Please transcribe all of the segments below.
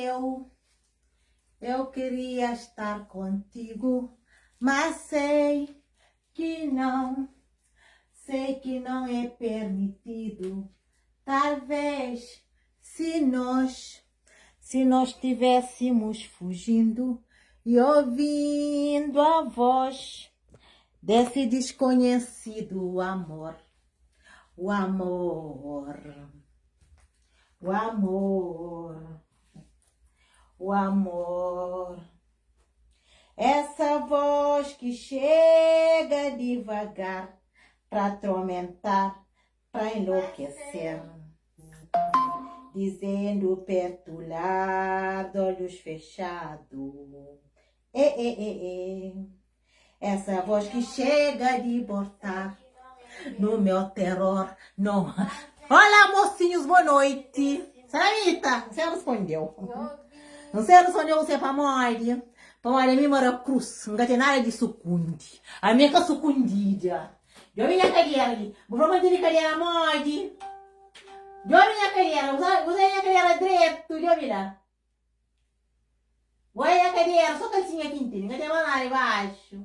Eu, eu queria estar contigo, mas sei que não, sei que não é permitido. Talvez se nós, se nós tivéssemos fugindo e ouvindo a voz desse desconhecido amor, o amor, o amor, o amor. Essa voz que chega devagar pra atormentar, pra enlouquecer, dizendo perto lá, de olhos fechados, e, e, e, e. Essa voz que chega de botar no meu terror, não. Olá, mocinhos, boa noite. Saramita, você respondeu. Você respondeu, você pa modi. Pa modi mi mora cruz, nunca tem nada de sucundi. A minha ka sucundida. Djobe nha cadeira li. Bu fla ma tene cadeira modi. Djobe nha cadeira, usa, usa nha cadeira dreto, djobe la. Ué, nha kadera, so kalsinha ki N tene, N ka ten más nada dibaxu.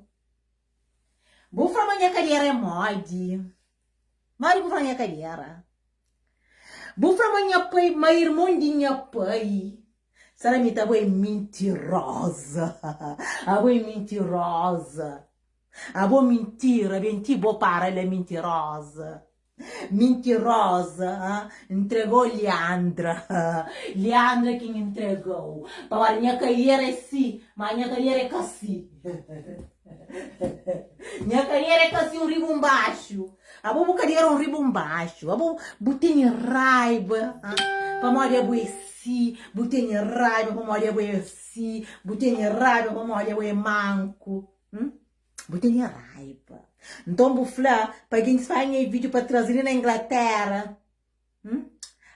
Bu fla ma nha kadera é modi? Modi bu fla nha kadera? Bu fla ma nha pai, ma irmon di nha pai, sera mi ta bo é mintiroza? Abo é mintiroza. Abo mintira, ben ti bo para la mintiroza. Mintiroza, ah, ntregou Leandra, Leandra ki n'ntregou. Pamodi nha kariera é si, ma nha kariera é ka si. Nha kariera é ka si, un riba un baxu. Abo bu kariera un riba un baxu. Abo bu tene raiba, ah, pamodi abo é si, bu tene raiba pamodi abo é si, bu tene raiba pamodi abo é manku. Hum? Bu tene raiba. Nton bu fla pa gentis fala nha vídeo pa traze li na Inglaterra. Hum?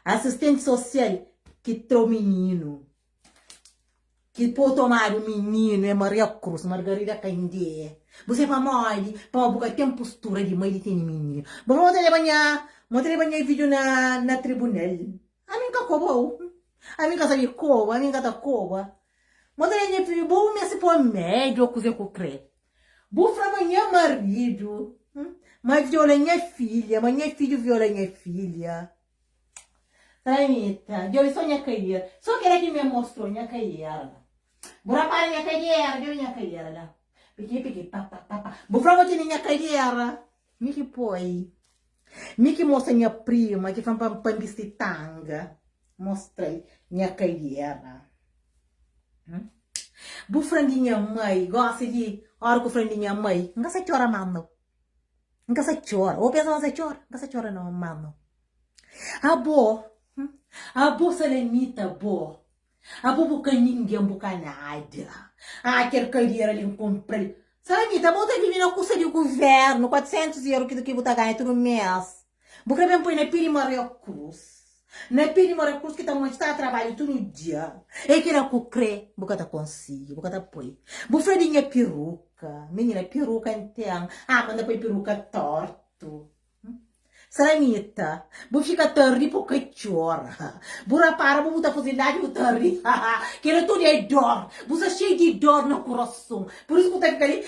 Assistente social ki trau mininu. Ki pô tomadu mininu é Maria Cruz, Margarida Candé. Bu sai pamodi? Pamodi bu ka ten postura di mai di tene mininu. Bu fla, mo ta leba nha, mo ta leba nha vídeo na, na tribunal. Ami N ka kobau. Ami N ka sabe koba, ami N ka ta koba. Mo ta nha fidju, bu meste pô médio ô kuzê ku krê. Bu fla ma nha maridu ma viola nha filha, ma nha fidju viola nha filha. Saramita, djobe sô nha kadera. Sô kela ki me mostrou nha kadera. Bu rapara nha kadera, djobe nha kadera la. Piki piki pa pa pa pa. Bu fla ma tene nha kadera. Mi ki poi. Mi ki mostra nha prima ki fla-m pa N bisti tanga. Mostra-l nha kadera. Bu fla-m di nha mai, gosi di ora ku fla-m di nha mai, N ka sa txora más nau. N ka sa txora. Ô pensa ma N sa txora? N ka sa txora nau, más nau. Abo, abo Salamita, abo. Abo bu ka ningen bu ka nada. Ah kel kadera li N kunpra-l. Salamita, bo ta vive na kusa di guvernu, 400 eru ki ki bu ta ganha tudu mes. Bu kre ben poi na pé di Maria Cruz. Na pé di Maria Cruz ki ta manxi ta trabadja tudu dia. E kila ku kre, bu ka ta konsigi, bu ka ta poi. Bu fla di nha peruka. Minina, peruka N ten. Ah, ma N ta poi peruka tortu. Saramita, bu fika ta ri pa bu ka txora. Bu rapara ma bu ta faze live bu ta ri. Kela tudu é dor. Bu sta xeiu di dor na kurason. Pur isu bu ta fika li.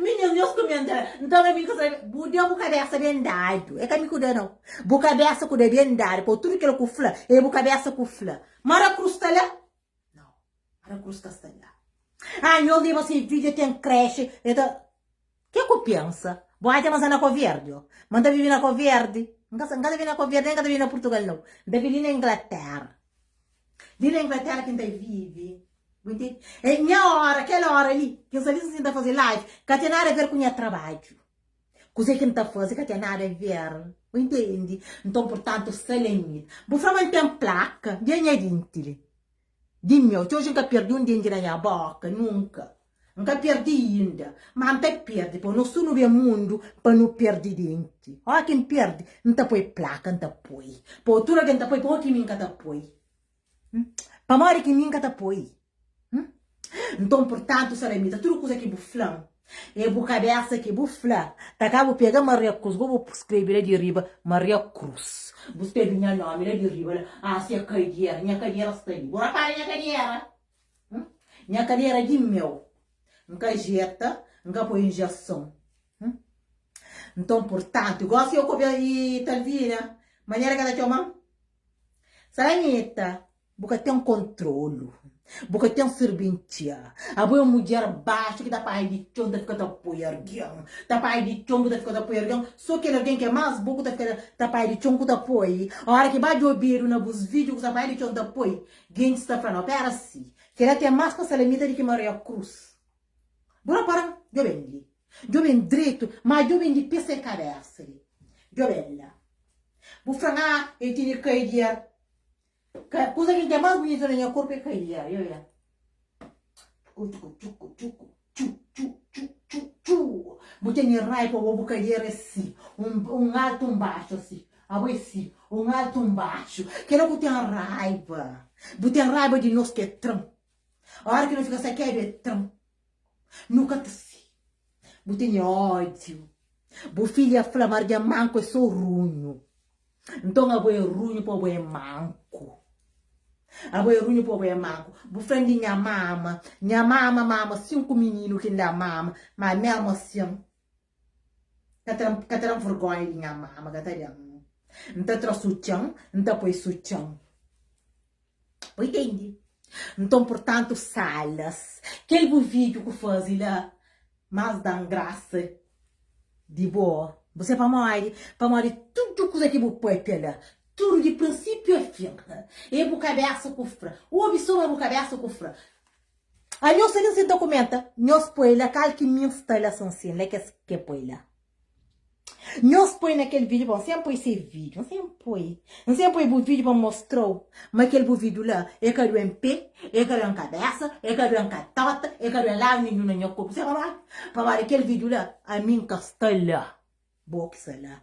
Mininu, nhos kumenta. Nton ami N ka sabe. Bu da bu kabesa ben dadu. É ka mi ku da nau. Bu kabesa ku da ben dadu. Pa tudu kila ku fla, é bu kabesa ku fla. Mara krus sta la? Nau. Mara krus ka sta la. Ah, nhos leba se video ten creche. E ta. Ke ku pensa? Bu atxa ma N sta na Koverdi o? Ma N ta vive na Koverdi? N ka N ka ta vive na Koverdi, nen N ka ta vive na Purtugal nau. N ta vive li na Inglatéra. Li na Inglatéra ki N ta vive. Bu ntende? E nha óra, kel óra li, ki N sta li sin ta faze live, ka ten nada ver ku nha trabadju. Kuzê ki N ta faze ka ten nada ver. Bu ntende? Nton, purtantu, Salamita, bu fla ma N ten plaka, di nha dinti li. Di meu, ti oji N ka perde un denti na nha boka, nunka. N ka perde inda, ma N ta perde, pa nos tudu nu ben mundu pa nu perde denti. Ora ki N perde, N ta poi plaka, N ta poi. Pa otu algen ta poi, pamodi ki mi N ka ta poi? Pamodi ki mi N ka ta poi? Nton, purtantu, Salamita, tudu kuza ki bu fla-m. É bu kabésa ki bu fla. Ta ka bu pega Maria Cruz bo bu skrebe la di riba Maria Cruz. Bu skrebe nha nomi la di riba la. Ah se kadiera, nha kadiera sta li. Bu rapara nha kadiera? Hum? Nha kadiera di meu. N ka jeta, N ka poi injeson. Hum? Nton, purtantu, gosi yo kopia i Talvina, manera ke ta txoma-m? Saranita. Bu ka ten kontrolu, bu ka ten sirbintia. Abo é un mudjer baxu ki ta panha di txon ta fika ta poi argen. Ta panha di txon bu ta fika ta poi argen. So kel argen ki é más bo ku ta fika ta panha di txon ku ta poi. Ora ki ba djobedu na bus vídiu ku ta panha di txon ta poi, gentis ta fla, No, pera si. Kela ten más pa Salamita di ki Maria Cruz. Bu rapara-m? Djobe-m li. Djobe-m dretu, má djobe-m di pé se kabésa li. Djobe-m la. Bu fla-m, Ah, el tene kaidier. Ka kuza ki N ten más bunitu na nha korpu é kaidier. Yo ya. Txuku, txuku, txuku, txuku, txu, txu, txu, txu, txu. Bu tene raiba bo bu kaidier é si. Un, un altu, un baxu asi. Abo é si, un altu, un baxu. Kela ku ten raiba. Bu ten raiba di nos ki é tran. Ora ki nu fika sakedu é tran. Nu ka ta si. Bu tene ódiu. Bu filha fla ma argen manku é so runhu. Nton abo é runhu pa bo é manku. Abo é runhu pa bo é manku. Bu fla-m di nha mama. Nha mama mama 5 mininu ki N da mama. Ma mésmu asin, ka ta ka ta da-m vergónha di nha mama, ka ta da-m. N ta tra sutxan, N ta poi sutxan. Bu intende? Nton, purtantu, salas. Kel bu vídiu ku faze la, más da-m grasa di bo. Bu sabe pamodi? Pamodi tudu kuza ki bu pâpia la, tudu di prinsípiu a fin, é bu kabésa ku fra. Obi sô ma bu kabésa ku fra. A nhos sta li sin ta kumenta, nhos poi la kal ki mi sta la sin sin la kes ke poi la. Nhos poi na kel vídeo, bom, sem poi se vídeo, sem poi, sem poi bu vídeo pa mostrou ma kel bu vídeo la é ka doen pé, é ka doen cabeça, é ka doen catota, é ka doen lado nenhum na nha corpo. Sabe pamodi? Pamodi kel vídeo la ami nka sta la, bo ki sta la.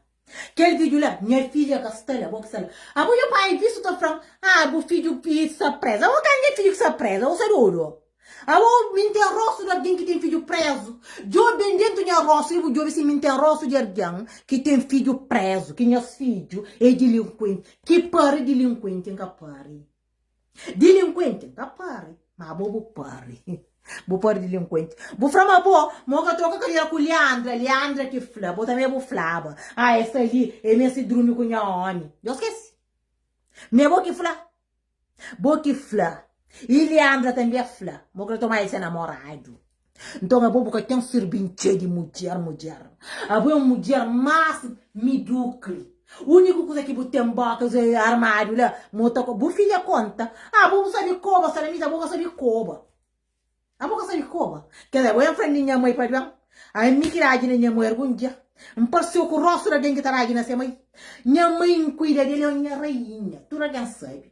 Kel vídeo la nha filha ka sta la, bo ki sta la. Abo nha pai visto ta flan, ah bu fidju sta preso. Abo ka nha fidju ki sta preso, abo sta dodo. Abo mi n ten rostu di algen ki ten fidju prezu? Djobe-m dentu nha rostu i bu djobe si mi n ten rostu di algen ki ten fidju prezu, ki nhas fidju é dilinkuenti. Ki pari dilinkuenti N ka pari. Dilinkuenti N ka pari, ma abo bu pari. Bu pari dilinkuenti. Bu fla ma bo, ma bu ka troka kadera ku Leandra. Leandra ki fla, bo tanbe bu flaba, Ah, es sta li, e meste durmi ku nha omi. Djo skese. Ma é bo ki fla. Bo ki fla. I Leandra tanbe fla ma bu kre toma el se namoradu. Nton abo bu ka ten sirbintxia di mudjer, mudjer. Abo é un mudjer más midukri. Uniku kuza ki bu ten boka armadu la, ma bu ta Bu filha konta, Abo bu sabe koba, Salamita, abo ka sabe koba. Abo ka sabe koba. Kel abo é fla-m di nha mai pa ben. Ami ki ragi na nha mai algun dia. N parse-u ku rostu di algen ki ta ragi na se mai. Nha mai N kuida del, é nha rainha. Tudu algen sabe.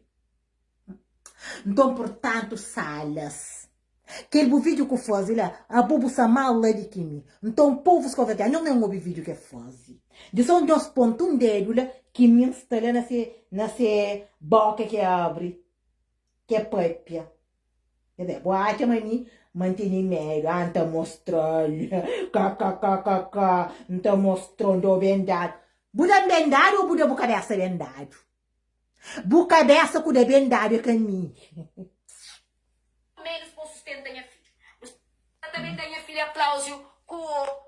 Nton, purtantu, salas. Kel bu vídiu ku faze la, abo bu sa más la di ki mi. Nton, povus ka fla, Anhos nen obi vídiu ke faze. Di son nhos ponta un dedu la ki mi N sta la na se na se boka ke abri. Ke papia. Ke dizer, bo atxa ma mi ma N tene medu, ah, N ta mostra-l, kakakakaka, N ta mostra-l, N da-u ben dadu. Bu da-m ben dadu ô bu da bu kabésa ben dadu? Bu kabésa ku da ben dadu é ka mi. Ménus pa N sustenta nha fidju. Bu sta ta ben da nha filha Kláusiu ku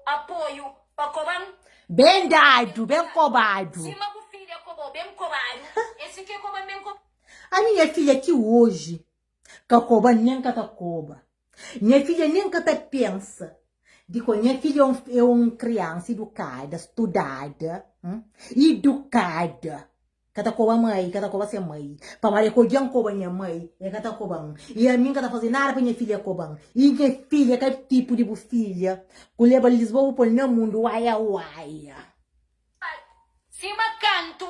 apoiu pa koba-m? Ben dadu, ben kobadu. Sima bu filha koba-u ben kobadu, é si ki e koba-m ben kobadu. Ami nha filha ti oji ka koba nen ka ta koba. Nha filha nen ka ta pensa di ko nha filha é un kriansa idukada, studada, idukada. Ka ta koba mai, ka ta koba se mai. Pamodi e ka odja-m koba nha mai, e ka ta koba-m. I ami N ka ta faze nada pa nha filha koba-m. I nha filha ka tipu di bu filha ku leba-l Lisboa bu pô-l na mundu uaia uaia. Sima kantu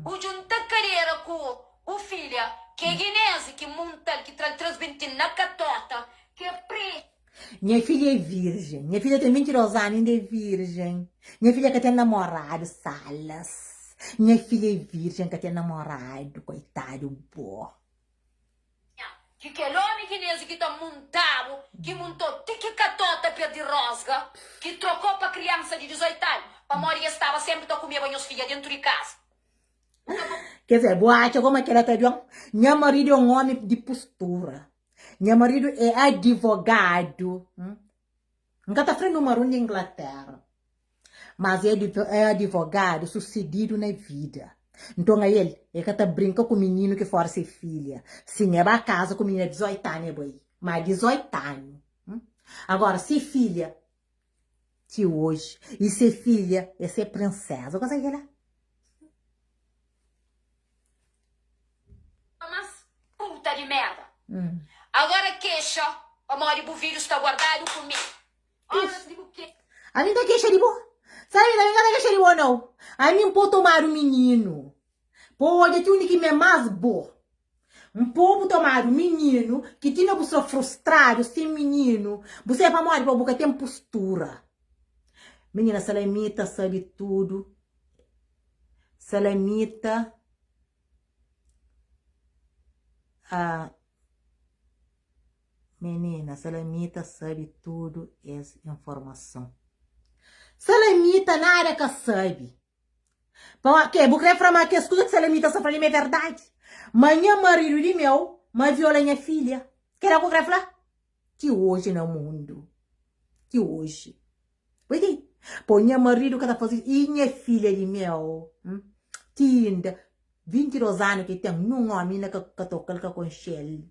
bu djunta kadera ku bu filha ki é ginezi ki munta-l ki tra-l trasbintin na katota ki é pre. Nha filha é virjen. Nha filha ten 22 anu inda é virjen. Nha filha ka ten namoradu, salas. Nha filha é virjen ka ten namoradu, koitadu bo. Ki kel omi ginezi. Guinezi ki ta munta-bu, ki muntou ti ki katota perde rosga, ki trokau pa kriansa di 18 anu, pamodi es staba senpri ta kumeba nhos fidja dentu di kaza. Bu ka. Quer dizer, bu atxa goma kela ta djon? Nha maridu é un omi di postura. Nha maridu é adivogadu. N ka ta fla numeru un di Inglaterra, mas é é adivogadu susedidu na vida. Nton ael e ka ta brinka ku mininu ki fora se filha. Sin, e ba kaza ku minina 18 anu e bai, ma 18 anu. Agora se filha ti oji, i se filha é se prinseza. Ku sa kela? Mas puta di merda. Agora kexa pamodi bu video sta guardadu ku mi. Oras di bu ke. Ami nta kexa di bo. Sabi ami nka ta kexa di bo nau. Ami npo tomadu mininu. Po odja ti undi ki mi é mas bo. Npo bu tomadu mininu ki ti na bu sta frustradu sen mininu. Bu sabi pamodi? Pa bu ka ten postura. Minina salamita sabi tudu. Salamita. Ah, menina, Salamita sabe tudu es informason. Salamita nada ka sabe. Pa ke, bu kre fra ma kes kuza ki Salamita sta fla li ma é verdadi? Ma nha maridu di meu ma viola nha filha. Kela ku kre fla? Ti oji na mundu. Ti oji. Oi di. Po nha maridu ka ta faze i nha filha di meu. Hum? Ti inda 22 anu ki ten, nun omi inda ka, ka toka-l, ka konxe-l.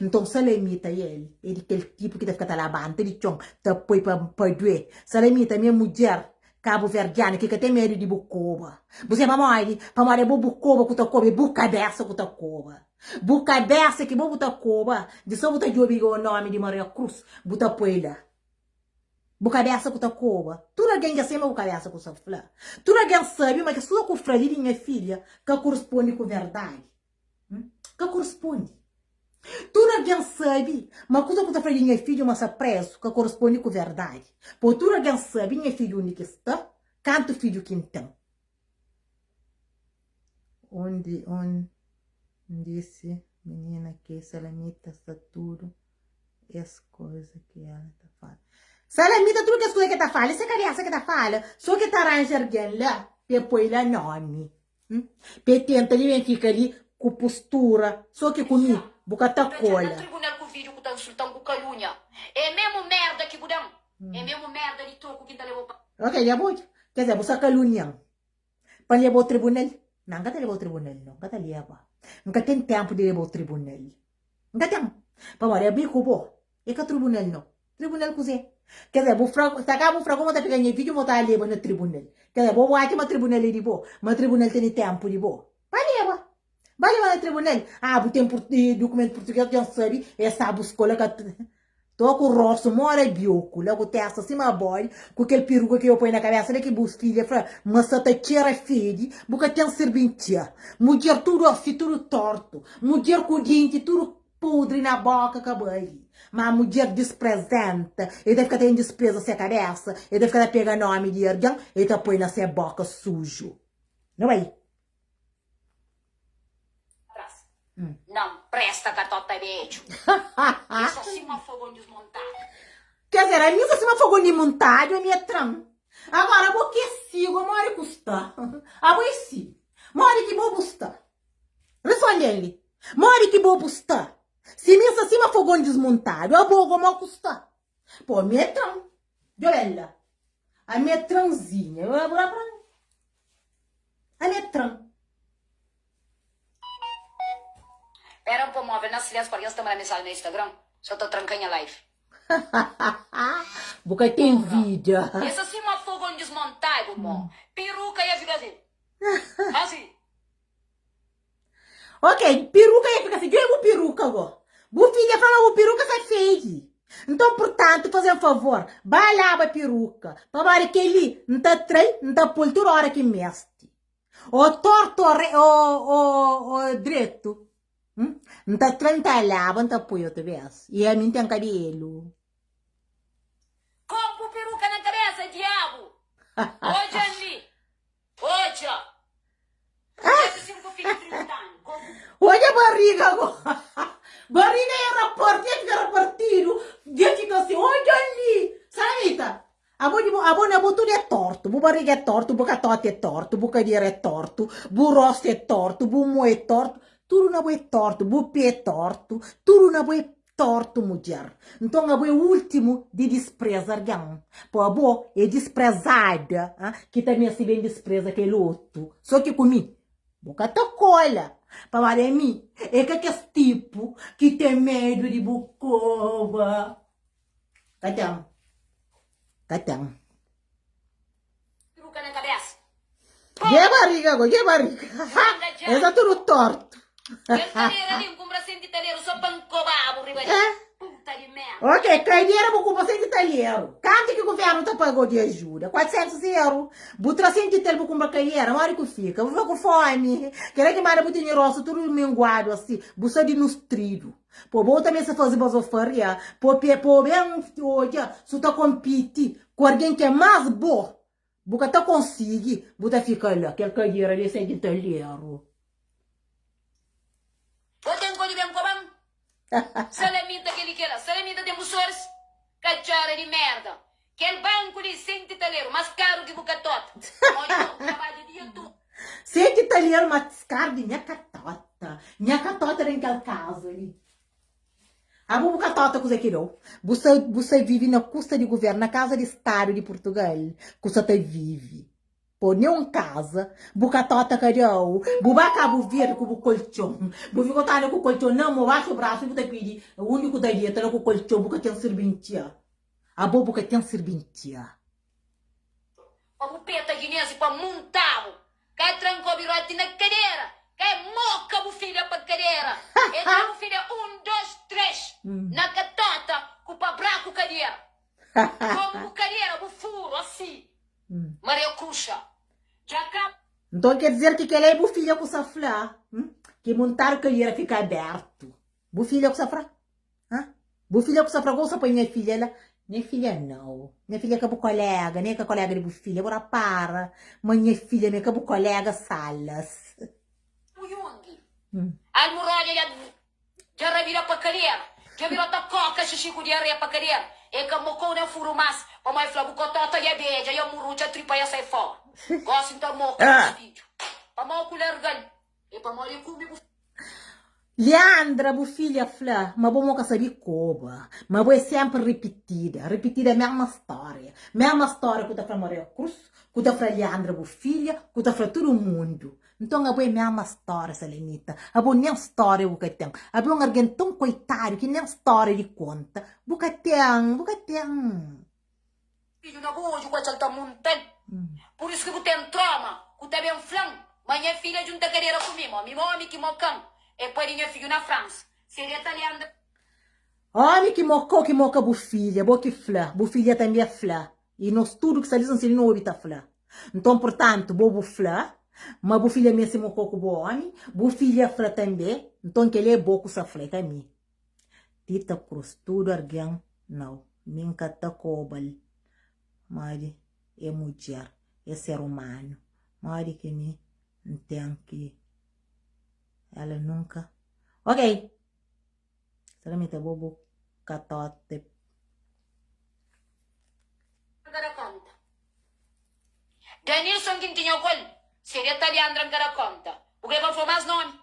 Nton Salamita el é di kel tipu ki ta fika ta labanta di txon, ta poi pa, pa due. Salamita mi é mudjer kabuverdianu ki ka ten medu di bu koba. Bu sabe pamodi? Pamodi é bo bu koba ku ta koba, é bu kabesa ku ta koba. Bu kabesa ki bo bu ta koba, di so bu ta djobe nomi di Maria Cruz, bu ta poi la. Bu kabésa ku ta koba. Tudu algen dja sabe ma bu kabésa ku sa fla. Tudu algen sabe ma kes kuza ku fla li di nha filha ka koresponde ku verdadi. Ka koresponde. Tudu algen sabe ma kuza ku ta fla di nha fidju ma sta prezu ka koresponde ku verdadi. Po tudu algen sabe nha fidju undi ki sta, kantu fidju ki N ten. Undi un disse menina ke salamita sta tudu es koisa ki ela ta fala. Salamita tudu kes kuza ke ta fala, se kabesa ke ta fala, so ke ta ranja argen la pe poi la nomi. Pe tenta li ben fika li ku postura, so ke ku mi bu ka ta Ta txeu na kola. tribunal ku video ku ta insultan ku kalunia. É memu merda ki bu dan. É memu merda di troku ki N ta leba pa. Ok, dja bu odja. Quer dizer, bu sta kalunian pa N leba-u tribunal? Não, N ka ta leba-u tribunal, não. N ka ta leba. N ka ten tenpu di leba-u tribunal. N ka ten. Pamodi ami ku bo é ka tribunal, não. Tribunal kuzê? Quer dizer, bu fra, ta ka bu fra kuma ta pega nha fidju ma ta leba na tribunal. Quer dizer, bo bu atxa ma tribunal é di bo, ma tribunal tene tenpu di bo. Pa leba. Ba leba na tribunal. Ah, bu ten dukumentu purtugês, dja N sabe, es sa bu skola ka. Tô ku rostu mora bioku la ku testa sima bodi ku kel peruka ki yo poi na kabesa la ki bu filha fla ma sa ta txera fedi bu ka ten sirbintia mudjer tudu asi tudu tortu mudjer ku dinti tudu podri na boka ka bali ma mudjer disprezenta e ta fika ta indispreza se kabesa e ta fika ta pega nomi di argen e ta poi na se boka suju nu bai. Não presta catota bedju. É só sima fogon desmontado. Quer dizer, a mim só sima fogon desmontado, a minha tram. Agora, bo que sigo, mori ku sta. A bo é si. Mori ki bo bu sta. Responde-lhe. Mori ki bo bu sta. Si mi sta sima fogon desmontado, a bo go mo ku sta. Pô, mi é tram. Djobe la. A mi é tranzinha. Eu abra pra A mi é tram. Pera un po móvel na silêncio pa algen sta manda mensagem na Instagram, só ta tranka nha live. Bu ka ten Porra. vida. Esse assim uma fogão desmontado, mo. Peruca ia ficar assim. Assim. Ok, peruca ia fica assim. Djobe bu peruca go. Bu filha fala ma bu peruca sa fedi. Nton, purtantu, faze-m favor, ba laba peruca. Pamodi kel-li N ta tra-l, N ta pô-l tudu ora ki N meste. Ô tortu ô re, ô, ô, ô dretu. N ta tra-l, N ta laba, N ta poi otu bes. I ami N ten kabelu. Konpu peruca na kabesa, diabu! Odja-m li! Odja! 35 fidju 30 anu. Odja barriga go. Barriga é raporti, é fika raporti. tortu. Bu bariga é tortu, bu katoti é tortu, bu kadera é tortu, bu rostu é tortu, bu mo é tortu, tudu na bo é tortu, bu pé é tortu, tudu na bo é tortu, mudjer. Nton abo é últimu di dispreza algen. Po abo é disprezada, ki ta meste ben dispreza kel otu. So ki ku mi, bu ka ta kola, pamodi ami é ka kes tipu ki ten medu di bu koba. Ka ten. Ka ten. Peruka na kabesa. Dje bariga go, dje bariga. Es ta tudu tortu. Kel kadera li, N kunpra senti taleru so pa N koba-bu riba di. Eh? Puta di merda. Ok, kadera bu kunpra senti taleru. Kantu ki guvernu ta paga-u di ajuda? 400 eru. Bu tra senti tel bu kunpra kadera, modi ku fika? Bu fika ku fomi. Kela ki manda bu tene rostu tudu minguadu asi. Bu sta dinustridu. Po bo ta meste faze bazofaria, po pe po ben odja su ta konpiti ku argen ki é más bo, bu ka ta konsigi, bu ta fika la, kel kadera li é di talheru. Bo ten kodi ben koban? Salamita kel i kela. Salamita ten bu soris? Katxora di merda. Kel banku li senti taleru mas karu ki bu katota. Modi bo trabadja dia tudu. Senti taleru mas karu di nha katota. Nha katota den kel kaza li. Abo bu katota kuze ki dau? Bu sa bu sa vivi na kusta di guvernu, na kaza di stadu di Purtugal ku sa ta vivi. Po nen un kaza bu katota ka dau. Bu ba Kabu Verdi ku bu koltxon. Bu fika ta anda ku koltxon na mo, baxu brasu i bu ta pidi undi ku ta deta la ku koltxon bu ka ten sirbintia. Abo bu ka ten sirbintia. Pa bu peta Guinês i pa munta-bu. Ka e tranka-u biroti na kadera. Ka e moka bu filha pa kadera. E tra bu filha un, dos, tres na katota ku pa braku kadera. Komu bu kadera bu furu asi. Maria Kruxa dja ka. Nton ker dizer ki kela é bu filha ku sa fla ki muntadu kadera fika abertu. Bu filha ku sa fra? Ha? Bu filha ku sa fra gosta poi nha filha la? Nha filha nau. Nha filha ka bu kolega, nem ka kolega di bu filha. Bu rapara ma nha filha me ka bu kolega Salas. Bu yungi. Almuródia dja dja rabida pa kadera. Dja bira ta koka xixi ku diarreia pa kadera. E ka mokou nen furu mas, pamodi e fla bu kotota dja bedja, dja murutxa tripa dja sai fora. Gosi nta moka bus fidju. Pamodi ku largal? E pamodi e kume bu. Leandra bu filha fla ma bo mo ka sabi koba, ma bo é sempre ripitida, ripitida mesma storia, mesma storia ku ta fla Maria Cruz, ku ta fla Leandra bu filha, ku ta fla tudu mundu. Nton abo é mesma storia Salenita, abo nen storia bu ka ten, abo é un argen ton koitadu ki nen storia di konta bu ka ten, bu ka ten. Fidju na bu odju ku atxal ta munta-l. Pur isu ki bu ten troma ku ta ben fla-m ma nha filha djunta kadera ku mi. Mo mi omi ki moka-m é pai di nha fidju na Fransa. Se de ta lenda. Omi ki moka-u ki moka bu filha, bo ki fla, bu filha tanbe fla. I nos tudu ki sta li Sonsini nu obi ta fla. Nton, purtantu, bo bu fla ma bu filha meste moka-u ku bu omi, bu filha fla tanbe, nton kel-li é bo ku sa fla, é ka mi. Tita Cruz, tudu argen nau, mi N ka ta koba-l modi é mudjer, é ser umanu, modi ki mi N ten ki ela nunka Ok, será mi ta bo bu ka tote. N ka da konta. Danilson ki N tinha ku el, seria Taliandra N ka da konta. Bu kre pa N fla más nomi?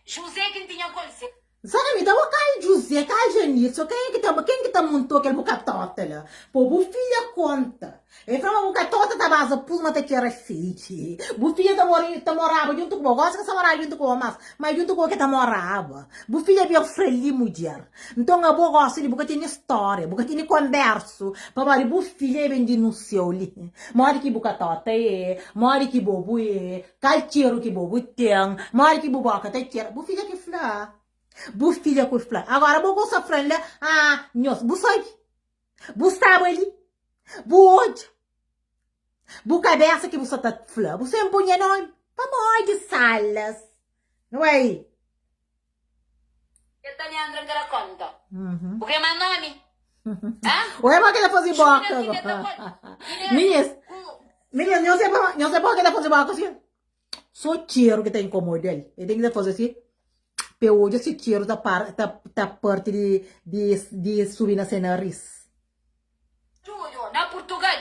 José ki N tinha ku el, se. Sabe, mi ta bo kal José, kal Janilson, ken ki ta, ken ki ta montou kel bu katota la? Po bu filha konta. El fla ma bu katota ta baza pus ma ta txera fedi. Bu filha ta mora, ta moraba djuntu ku bo. Gosi ka sa moraba djuntu ku bo mas, ma djuntu ku bo ke ta moraba. Bu filha ben fla li, mudjer. Nton abo gosi li bu ka tene storia, bu ka tene konbersu, pamodi bu filha e ben dinunsiau li. Modi ki bu katota e, modi ki bo bu e. Kal txeru ki bo bu ten? Modi ki bu boka ta txera? Bu fidja ki fla. Bu fidja ku fla. Agora bo gosta fla-m la, ah, nhos, bu sabe. Bu staba li. Bu odja. Bu kabesa ki bu sa ta fla. Bu sen poi nha nomi. Pamodi Salas? Uai. El ta Leandra N ka da konta. Bu kre más nomi? Ha? Ué, pa ke ta faze Júlia boka ki ta agora? kol. Inês Minhas, ku minhas, nhos é pa, nhos é pa ke ta faze boka assim? Só txeru ki ta inkomoda-l. El ten ki ta faze assim, pa el odja si txeru ta par, ta, ta parti di, di, di subi na se naris. Tudu na Purtugal.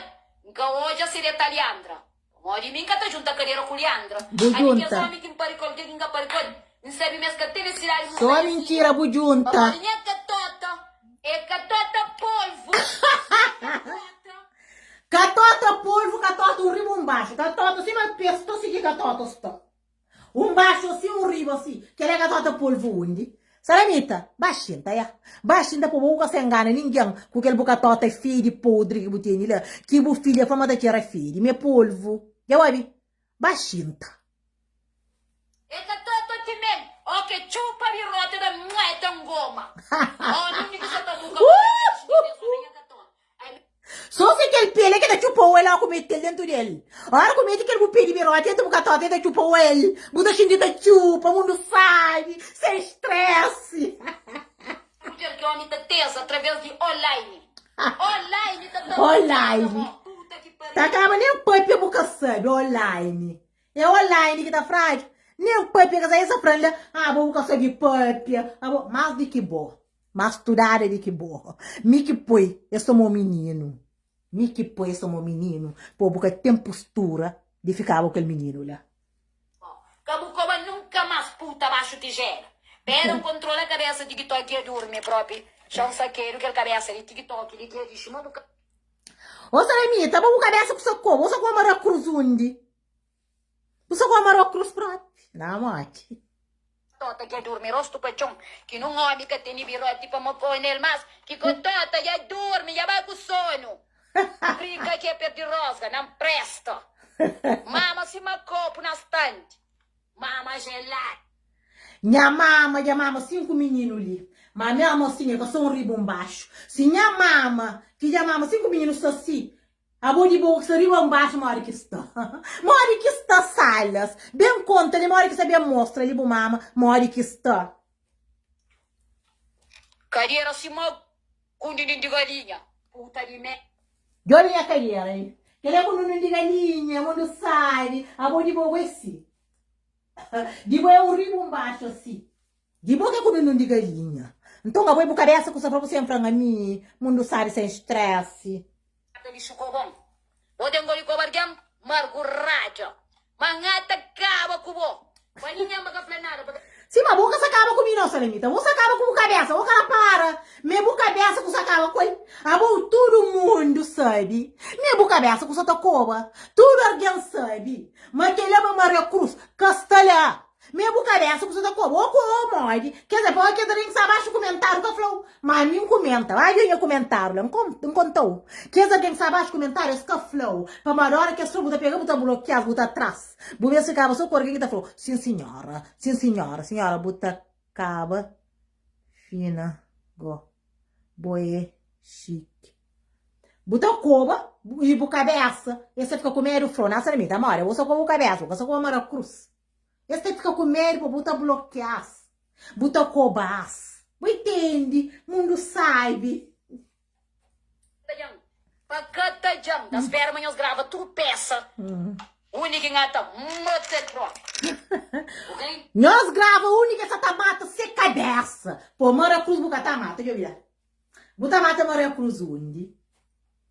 N ka odja si deta Liandra. Pamodi mi N ka ta djunta kadera ku Liandra. Bu Ami kes djunta. omi ki N pari ku el, kel ki N ka pari ku el, N sabe ma es ka ten nesidadi di Só musta nha fidja. mintira bu djunta. Pamodi nha katota é katota polvu, nha katota. Katota polvu, katota un riba un baxu, katota sima pesu ta sigi katota sta. Un baxu asi, un riba asi. Kel-la é ka tota polvu undi? Salamita, ba xinta, ya. Ba xinta pa bo ka sa ingana ningen ku kel bu katota fedi podri ki bu tene la, ki bu filha fla ma ta txera fedi, ma é polvu. Dja obi? Ba xinta. É ka tota timel, ó ke txupa birota da mueta ngoma. Ó, nunde ki sa ta buka bu ten dexi di mes omi nha katota. So si kel pele ki ta txupa-u el óki bu mete-l dentu di el. Óra ku mete kel bu pé di biroti dentu bu katota el ta txupa-u el. Bu ta xinti ta txupa, mundu sabi, sen stresi. Mudjer ki omi ta teza através di online. Online ta ta Online. Puta ki pariu. Ta kaba nen papia bu ka sabi, online. É online ki ta fradu. Nen papia ka sabi, es ta fla-m la, ah bo bu ka sabi papia, abo, más di ki bo. Más studada di ki bo. Mi ki poi es toma-u mininu. Mi ki poi es toma-u mininu. Po bu ka ten postura di fikaba ku kel mininu la. Ka bu koba nunka más puta baxu tijela. Pera N kontrola kabesa TikTok e durmi propi. Txon sakedu kel kabesa di TikTok li ki e dixi ma bu ka. Ô Salamita, bo bu kabesa ku sa koba, ô sa koba mara krus undi? Bu sa koma ro krus propi na moti. Tota dja durmi rostu pa txon ki nun omi ka teni biroti pa mokó nel mas ki ko tota dja durmi dja bai ku sonu Rika ke perdi rosga nan presta Mama sima kopu na stanti Mama jeladu. Nha mama dja mama 5 mininu li ma mesmu asin e ka so un riba un baxu si nha mama ki dja mama 5 mininu sta si Abo di bo ki sta riba nbaxu modi ki sta? Modi ki sta Silas? Ben konta li modi ki sta ben mostra li bu mama modi ki sta. Kadera sima kundindin di galinha. Puta di me. Djobe nha kadera li. Kel é kundindin di galinha, mundu sabi. Abo di bo é si. Di bo é un riba un baxu asi. Di bo ke ku nunun di galinha. Nton abo é bu kabesa ku sa fla bu sen fla-m ami, mundu sabi sen stresi. Mata di xukobon. Bo ten go di koba algen margurada. Ma N ta kaba ku bo. Pa ningen ba ka fla nada pa. Sima bo ka sa kaba ku mi no Salamita. Bo sa kaba ku bu kabesa. Bo ka rapara ma é bu kabesa ku sa kaba ku el. Abo tudu mundu sabi ma é bu kabesa ku sa ta koba. Tudu algen sabi ma kela ma Maria Cruz ka sta la. Mi é bu kabesa ku sa ta koba ô ku ô modi Kes é pa kes algen ki sta baxu kumentariu ka fla-u Ma ami N kumenta Ba djobe nha kumentariu la N N konta-u Kes algen ki sta baxu kumentariu es ka fla-u Pamodi ora ki es fla-u bu ta pega bu ta blokia-s bu ta tra-s Bu meste kaba so ku algen ki ta fla-u Sin sinhora Sin sinhora Sinhora bu ta kaba fina go Bo é xiki Bu ta koba i bu kabesa Es ta fika ku medu fla-u Nasa na mi ta modi Bo sa koba bu kabesa Bu ka sa koba mara krus. Es ta fika ku medu pa bu ta blokia-s, bu ta koba-s. Bu intendi? Mundu sabi. Pa ka ta djan ta spera ma nhos grava tudu pesa undi ki nha ta mata-l propi ok. Nhos grava undi ki sa ta mata se kabesa. Po Mara Cruz bu ka ta mata, djobi la. Bu ta mata Maria Cruz undi?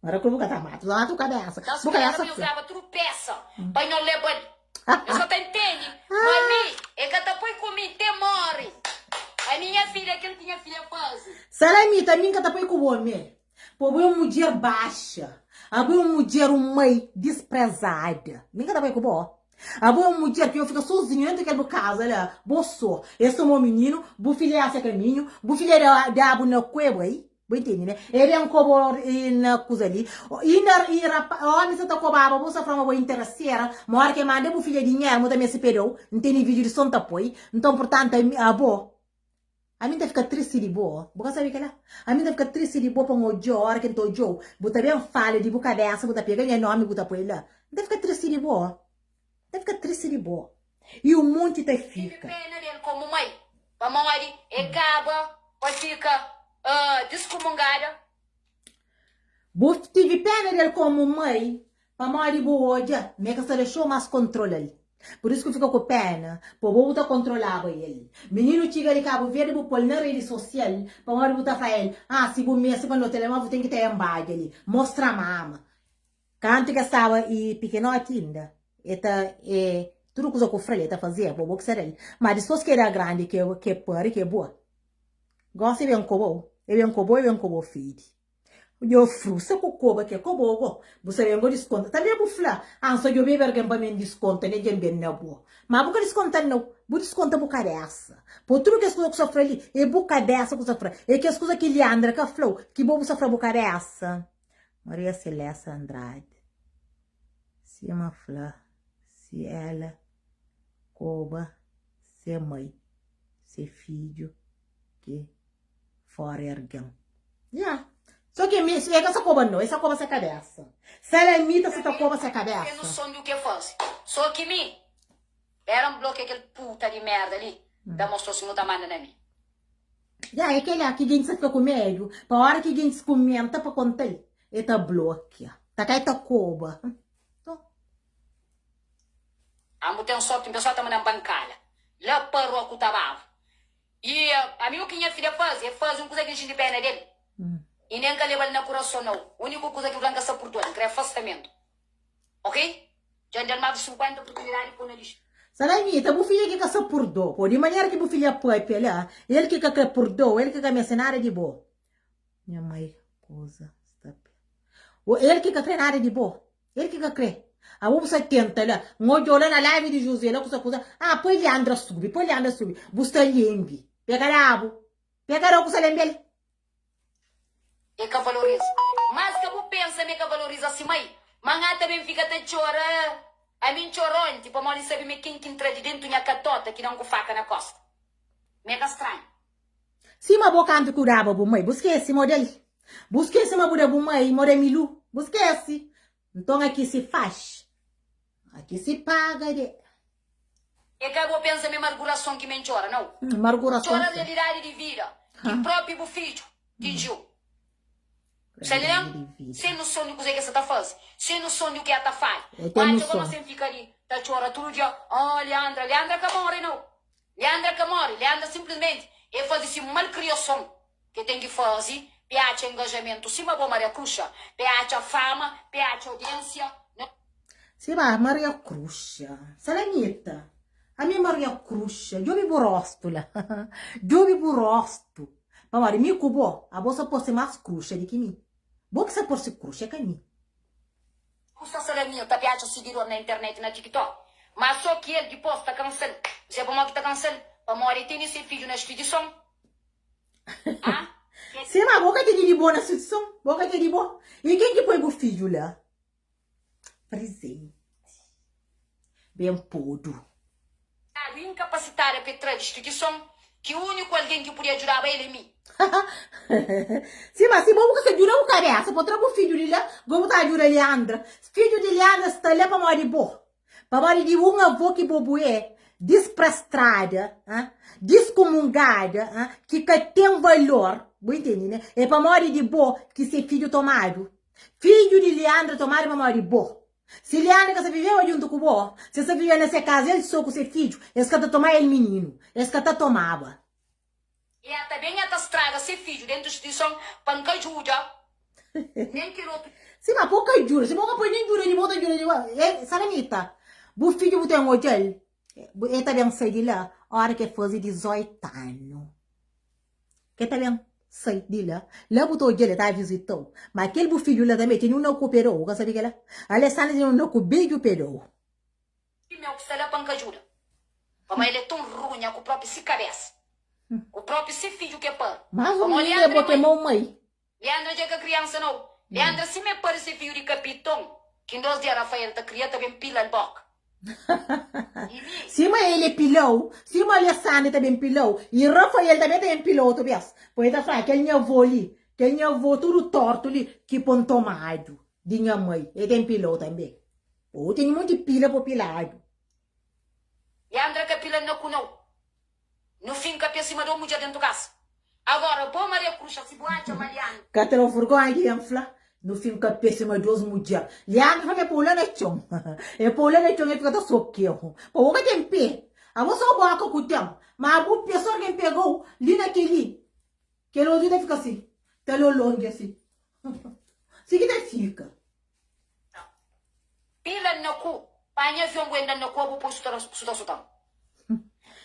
Maria Cruz bu ka ta mata, bu ta mata bu kabesa. Ta Bu spera kabesa ma nhos fla. grava tudu pesa pa nhos leba-l. Nhos ka ta intende ma mi e ka ta poi ku mi te more. Ami nha filha kel ki nha filha faze. Salamita, ami N ka ta poi ku bo me. Po bo é un mudjer baxa. Abo é un mudjer, un mai disprezada. Mi N ka ta poi ku bo. Abo é un mudjer ki yo fika sozinhu dentu kel bu kaza la, bo so. Es tomau mininu, bu filha yasa kaminhu, bu filha da dabu na kue bai. Bu intende ne? E ben kobo na kuza li. Inda i rapa, omi sa ta kobaba bo sa fla ma bo interesera, ma ora ke manda bu filha dinheru mo ta meste pedau. N tene video di son ta poi. Nton purtantu ami abo Ami N ta fika tristi di bo, bu ka sabe kila? Ami N ta fika tristi di bo pa N odja-u, ora ki N ta odja-u, bu ta ben fala di bu kabesa, bu ta pega nha nomi bu ta poi la. N ta fika tristi di bo, N ta fika tristi di bo. I un monti ta Tive fika. pena del komu mai, pamodi e kaba pa fika diskumungada. Bu tive pena del komu mai, Pamodi bu odja ma e ka sta dexa-u más kontrola-l. Pur isu ki bu fika ku péna, pa bo bu ta kontrolaba el. Mininu txiga di Kabu Verdi bu pô-l na redi sosial, pamodi bu ta fla el, Ah, si bu meste pa no telemóvel bu ten ki ta enbadja li. Mostra mama. Kantu ke staba i pikinoti inda, e ta e tudu kuza ku fla-l e ta fazeba, bo ki sa da-l. Ma dispôs ki e da grandi, ke ke pari, ke bua, gosi e ben koba-u, e ben koba-u, e ben koba-u fidi. Djo frusa ku koba ke koba-u go, bu sa ben go diskonta. Tanbe bu fla, Ah, N sa djobe-be argen pa mi N diskonta, ne dja N ben na bo. Ma bu ka diskonta-m nau, bu diskonta bu kabesa. Po tudu kes kuza ku sa fla li, e bu kabesa ku sa fla. E kes kuza ki Leandra ka fla-u, ki bo bu sa fla bu kabesa. Maria Celeste Andrade, Sima fla si ela koba se mai, se fidju ki fora ergen. Ya. So ki mi, e ka sa koba no, e sa koba se kabesa. Salamita sa ta koba se Ten kabesa. noson di u ke faze. So ki mi, era N blokia kel puta di merda li, ta mostra si nu ta manda na mi. Ya, é kel-la ki gentis ta fika ku medu, pa óra ki gentis kumenta pa konta-l, el ta blokia, ta kai ta koba. Nton. Ambu ten sorti, un pesoa ta manda-m pa N kala. La pa rua ku tabavu. I ami u ki nha filha faze, e faze un kuza ki N xinti pena del. I nen N ka leba-l na kurason nau. Uniku kuza ki N fla N ka sta purdua-l, N kre afastamentu. Ok? Dja N da-l más di 50 oportunidadi pô na lixu. Salamita, bu filha ki ka sa purdua bo, di manera ki bu filha papia la, el ki ka kre purdua, el ki ka meste nada di bo. Nha mai, kuza sta pe. O el ki ka kre nada di bo, el ki ka kre. Abo bu sta tenta la, N odjau la na live di José la kusa kusa, ah poi Leandra subi, poi Leandra subi, bu sta lembi, pega dabu, pega dabu ku sta lembi el. E ka valoriza. Mas ka bu pensa ma e ka valoriza si mai. Ma N ata ben fika ta txora. Ami N txora onti pamodi N sabe ma ken ki N tra di dentu nha katota ki da-m ku faka na kosta. Mi e ka stranhu. Sima bo kantu ku daba bu mai, bu skese model. Bu skese ma bu da bu mai model Milu, bu skese. Nton aki si faxi, aki si paga de. E ka bo pensa ma é margurason ki men txora, nau. Margurason Txora si. realidadi di vida ki propi bu fidju tinjiu. Sa Realidadi lem? di vida. Sen noson di kuzê ki el sa ta faze, sen noson di u ki el ta fala. El ten Atxa koma noson. sen fika li ta txora tudu dia, Oh, Leandra, Leandra ka more, nau. Leandra ka more, Leandra sinplismenti e faze si malkriason. Ke ten ki faze pe atxa engajamentu sima bo Maria Cruxa, pe atxa fama, pe atxa audiensia na. Sima Maria Cruxa, Salamita, ami Maria Cruxa, djobe bu rostu la, djobe bu rostu, pamodi mi ku bo, abo sa parse mas cruxa di ki mi, bo ki sa parse cruxa, é ka mi. Ku sta Salamita pe atxa sigidor na internet na TikTok, ma so ki el dipos ta kansa-l, bu sabe pamodi ki ta kansa-l? Pamodi el tene se fidju na instituison. Sima bo ka tene di bo na situason, bo ka tene di bo. I ken ki poi bu fidju la? Prezenti. Ben podu. Dadu inkapasitada pa e tra di instituison ki uniku algen ki pudia djudaba el e mi. Sima si bo bu ka sta djuda bu kabesa pa tra bu fidju di la, go bu ta djuda Leandra. Fidju di Leandra sta la pamodi bo. Pamodi di un avó ki bo bu é disprastrada, diskumungada, ki ka ten valor, bu intende, né? É pamodi di bo ki se fidju tomadu. Fidju di Leandra tomadu pamodi bo. Si Leandra ka sa viveba djuntu ku bo, si sa viveba na se kaza el so ku se fidju, es ka ta toma el mininu, es ka ta tomaba. E ata ben e ta straga se fidju dentu instituison pa N ka djuda nen kel otu. Sima po ka djuda, si bo ka poi nen djuda di bo ta djuda di bo. E Salamita, bu fidju bu ten odjal, e ta ben sai di la ora ke faze 18 anu. Ke ta ben sai di la, la bu ta odjal e ta vizitau. Ma kel bu fidju la tanbe tene un na ku pedou, bu ka sabi kela? Alessandra tene un na ku beju pedou. Di meu ki sta la pa N ka djuda. Pamodi el é ton runha ku propi si kabesa, ku propi si fidju ki é pari. Más un Pamodi mininu é Leandra bo é ki é mai. mau mai. Leandra dja é ka kriansa nau. Leandra sima é pari se fidju di kapiton, ki N dos dia Rafael ta kria ta ben pila-l boka. I mi. Sima el é pilau, sima Alessandra ta ben pilau, i Rafael tanbe ta ben pilau otu bes. Poi el ta fla, kel nha avó li, kel nha avó tudu tortu li ki pon tomadu di nha mai, el ten pilau tanbe. Ô tene monti pila pa piladu. Leandra ka pila na ku nau. No fin ka pia sima do mudjer dentu kasa. Agora bo Maria Cruxa si bu atxa ma Leandra. Ka tra vergonha di N fla. No fin ka pia sima dos mudjer. Leandra fla ma e pô la na txon. E pô la na txon e fika ta sokehu. Pa bo ka ten pe. Abo so boka ku ten. Ma bu pe so algen pegou li na keli. Kel otu ta fika si. Ta lolongi asi. Si ki ta fika. Pila na ku, panha avion bu enda na kua bu poi suta suta.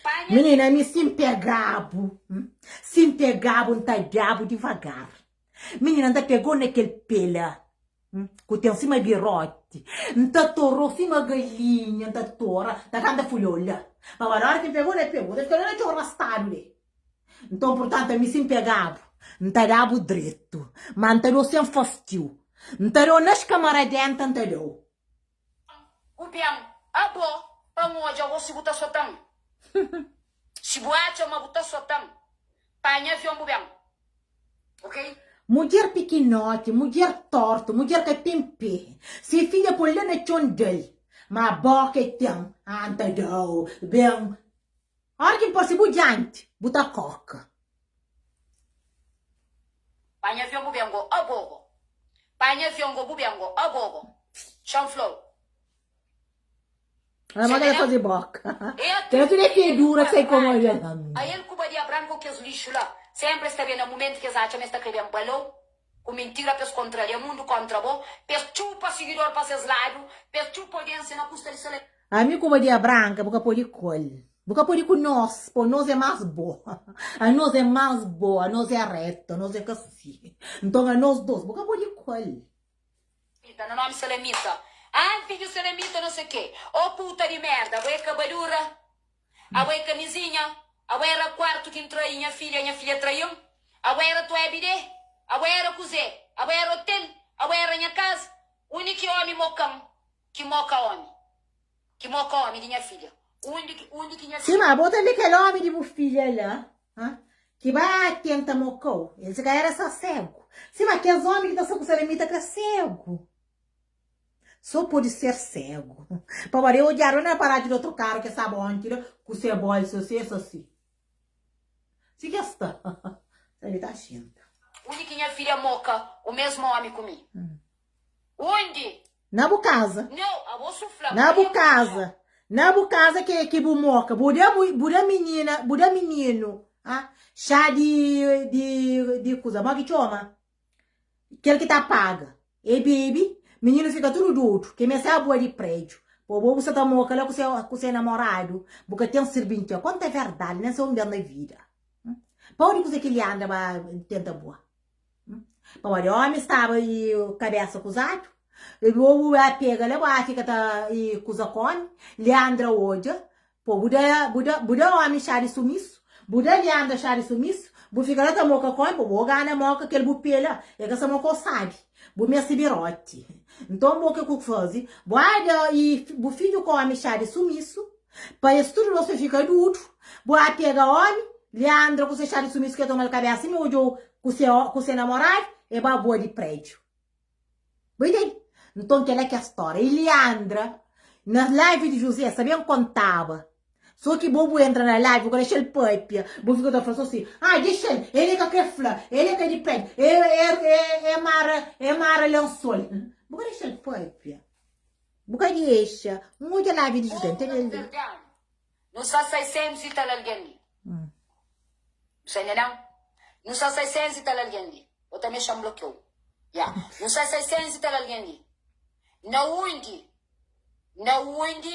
Panha. Minina mi si n'pegabu, si n'pegabu n'ta dabu divagar. Minina n'ta pegou na kel pé la ku ten sima biroti, n'ta torou sima galinha, n'ta tora, ta kanta fulhou la. Pamodi ora ki n'pegou na pé bu ta fika la na txon rastadu li. Nton, purtantu, ami si N pega-bu, N ta da-bu dretu, má N ta da-u sen fastiu. N ta da-u na skamaradénta, N ta da-u. Ku ben abo pa N odja bo si bu ta sota-m. Si bu atxa ma bu ta sota-m, panha avion bu ben. Ok? Mudjer pikinoti, mudjer tortu, mudjer ka ten pé. Se fidja pô-l la na txon da-l, má bóka e ten, ah, N ta da-u ben. Ora ki N parse bu dianti, bu ta koka. Panha avion bu ben go, oh gogo. Panha avion go bu ben go, oh gogo. Txon flow. Ela manda ela faze boka. Tem tudo é fedura que sai como A el ku badia branco kes lixo la. Sempre es ta ben na momento ki es atxa ma es ta kre ben balou ku mintira pa es kontraria mundu kontra bo, pa es txupa sigidor pa ses ladu, pa es txupa audiensia na kusta di sale. Ami ku badia branca bu ka pode kol. Bu ka pode ku nos, po nos é mas bo. Anos é mas bo, anos é reto, anos é ka si. Nton anos dos, bu ka pode kol. Mita, na nomi Salamita. Ah, fidju Salamita no se ke. Oh puta di merda, abo é kabadura, abo é kamizinha, abo era kuartu ki N trai nha filha, nha filha trai-m, abo era tuebi de, abo era kuze, abo era hotel, abo era nha kaza. Undi ki omi moka-m, ki moka omi, ki moka omi di nha filha. Undi ki, undi ki nha Sima, bo ta li kel omi di bu filha la, ha, ki ba tenta moka-u, el si ka era sa segu. Sima, kes omi ki ta sta ku salamita ka segu. So pode ser segu. Pamodi e odjadu na paradi di otokaru ke staba onti la ku se bolsu si es asi. Si ke sta. Sabi ta xinta. Undi ki nha filha moka o mesmu omi ku mi? Undi? Na bu kaza. Nau, abo su fla Na bu kaza. Na bu kaza ke ki bu moka. Bu da bu da minina, bu da mininu, ah, xa di di di kuza. Mo ki txoma? Kel ki ta paga e bebe, mininu fika tudu dodu, ke meste abua di prédiu. Po bo bu sa ta moka la ku se ku se namoradu, bu ka ten sirbintia. Konta verdadi, nen se un ben na vida. Pau di kuze ki Leandra ba tenta bua? Pamodi omi staba i kabesa kuzadu, e bo bu ba pega la, bu ba fika ta i kuza ku omi. Leandra odja Po bu da bu da bu da omi xá di sumisu, bu da Leandra xá di sumisu, bu fika la ta moka ku omi, po bo gana moka kel bu pé la, e ka sa moka o sabi, bu meste biroti. Nton bo ke ku fazi, bu a da i bu fidju ku omi xá di sumisu, pa es tudu dos pa fika dudu, bu a pega omi, Leandra ku se xá di sumisu ke tomal kabesa sima odjou ku se ku se namoradu, e ba bua di prédiu. Bu intende? Nton kel-la ki é stória. I Leandra, na live di José, sa ben kontaba. Sô ki bo bu entra na live, bu ka dexa-l pâpia. Bu fika ta fla sô si, Ah, dexa-l, el é ka krê fla, el é ka di prédiu, é, é, é, é mara, é mara lensol. Bu ka dexa-l pâpia. Bu ka dexa. N odja live di José, N tene el li. Nu sa 600 i tal algen li. Nu sa inda nan? Nu sa 600 i tal algen li. Bo ta mexa-m blokeu. Ya. Nu sa 600 i tal algen li. Na undi? Na undi?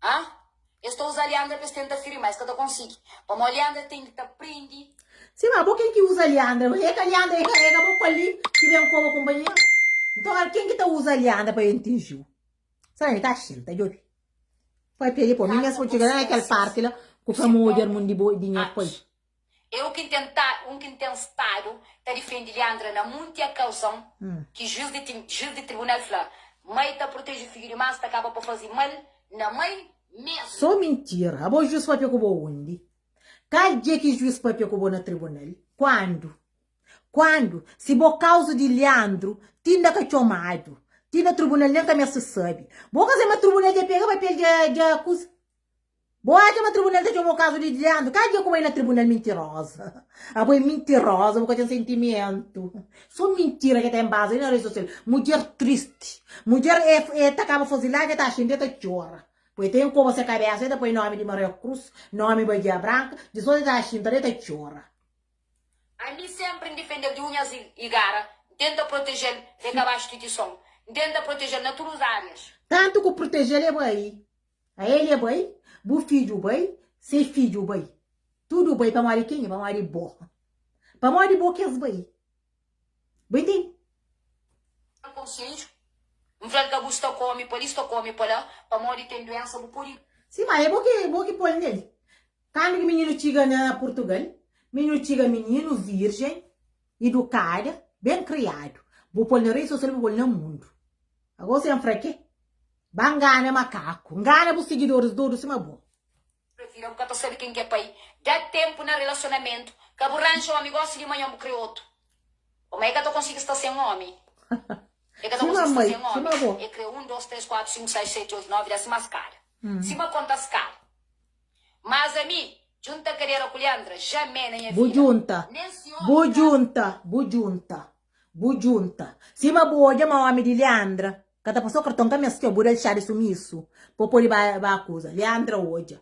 Ha? Es ta uza Leandra pa es tenta firi, ma es ka ta konsigi. Pamodi Leandra ten ki ta prende. Sima bo ken ki uza Leandra? É ka Leandra, é ka, é ka bo pa li ki ben koba kunpanheru? Nton, al ken ki ta uza Leandra pa entinjiu? Sera mi ta xinta, djobe. Papia di po, mi mes po txiga la na kel parti la ku fla ma odja armun di bo di nha pai. Eu ki ten ta un ki ten stadu ta difendi Leandra na munti akauzon ki juiz di juiz di tribunal fla mai ta proteji fidju di mas ta kaba pa fazi mal na mai mesmu. So mintira. Abo juiz papia ku bo undi? Kal dia ki juiz papia ku bo na tribunal? Kuandu? Kuandu? Si bo kauzu di Leandru tinda ka txomadu, ti na tribunal nen ka meste sabe. Bo ka sabe ma tribunal dja pega papel dja dja kuza? Bo atxa ma tribunal ta txoma bo kazu di Leandru? Kal dia ku bai na tribunal mintiroza? Abo é mintiroza, bo ka ten sentimentu. So mintira ke ta enbaza li na redi sosial. Mudjer tristi. Mudjer e e ta kaba fazi live e ta xinti e ta txora. Poi e ta enkoba se kabesa e ta poi nomi di Maria Cruz, nomi Badia Branca, dipos e ta xinta li e ta txora. Ami sempri N difendel di unhas i gara, N tenta protejel pa e ka ba instituison. N tenta proteje-l na tudu árias. Tantu ku proteje-l e bai, ael e bai, bu fidju bai, se fidju bai, tudu bai pamodi kenha? Pamodi bo. Pamodi bo ki es bai. Bu intende? Dal konsedju, N fla-l ka bu sta ku omi pa li, sta ku omi pa la, pamodi ten duensa bu pode. Si ma é bo ki bo ki pol nel. Kandu ki mininu txiga na Purtugal, mininu txiga mininu virjen, idukada, ben kriadu. Bu pol na redi sosial, bu pol na mundu. Ago sen fra ke? Ba ngana makaku, ngana bu sigidoris dodu sima bo. Prefira bu ka ta sabe ken ki é pai. Da tenpu na relasionamentu. Ka bu ranja omi gosi di manhan bu kre otu. Pamodi e ka ta konsigi sta sen omi. E ka ta Sima konsigi sta mai, sen sima omi. bo. E kre un, dos, tres, kuatu, sinku, sais, seti, oitu, novi, des, sima skada. Sima konta skada. Mas ami, djunta kadera ku Leandra, jamé na nha Bu vida. djunta, Nen si omi bu ta. djunta, bu djunta, bu djunta. Sima bu odja ma omi di Leandra ka ta pasa karton ka meste bu da-l xá di sumisu pa pode ba ba kuza. Leandra odja,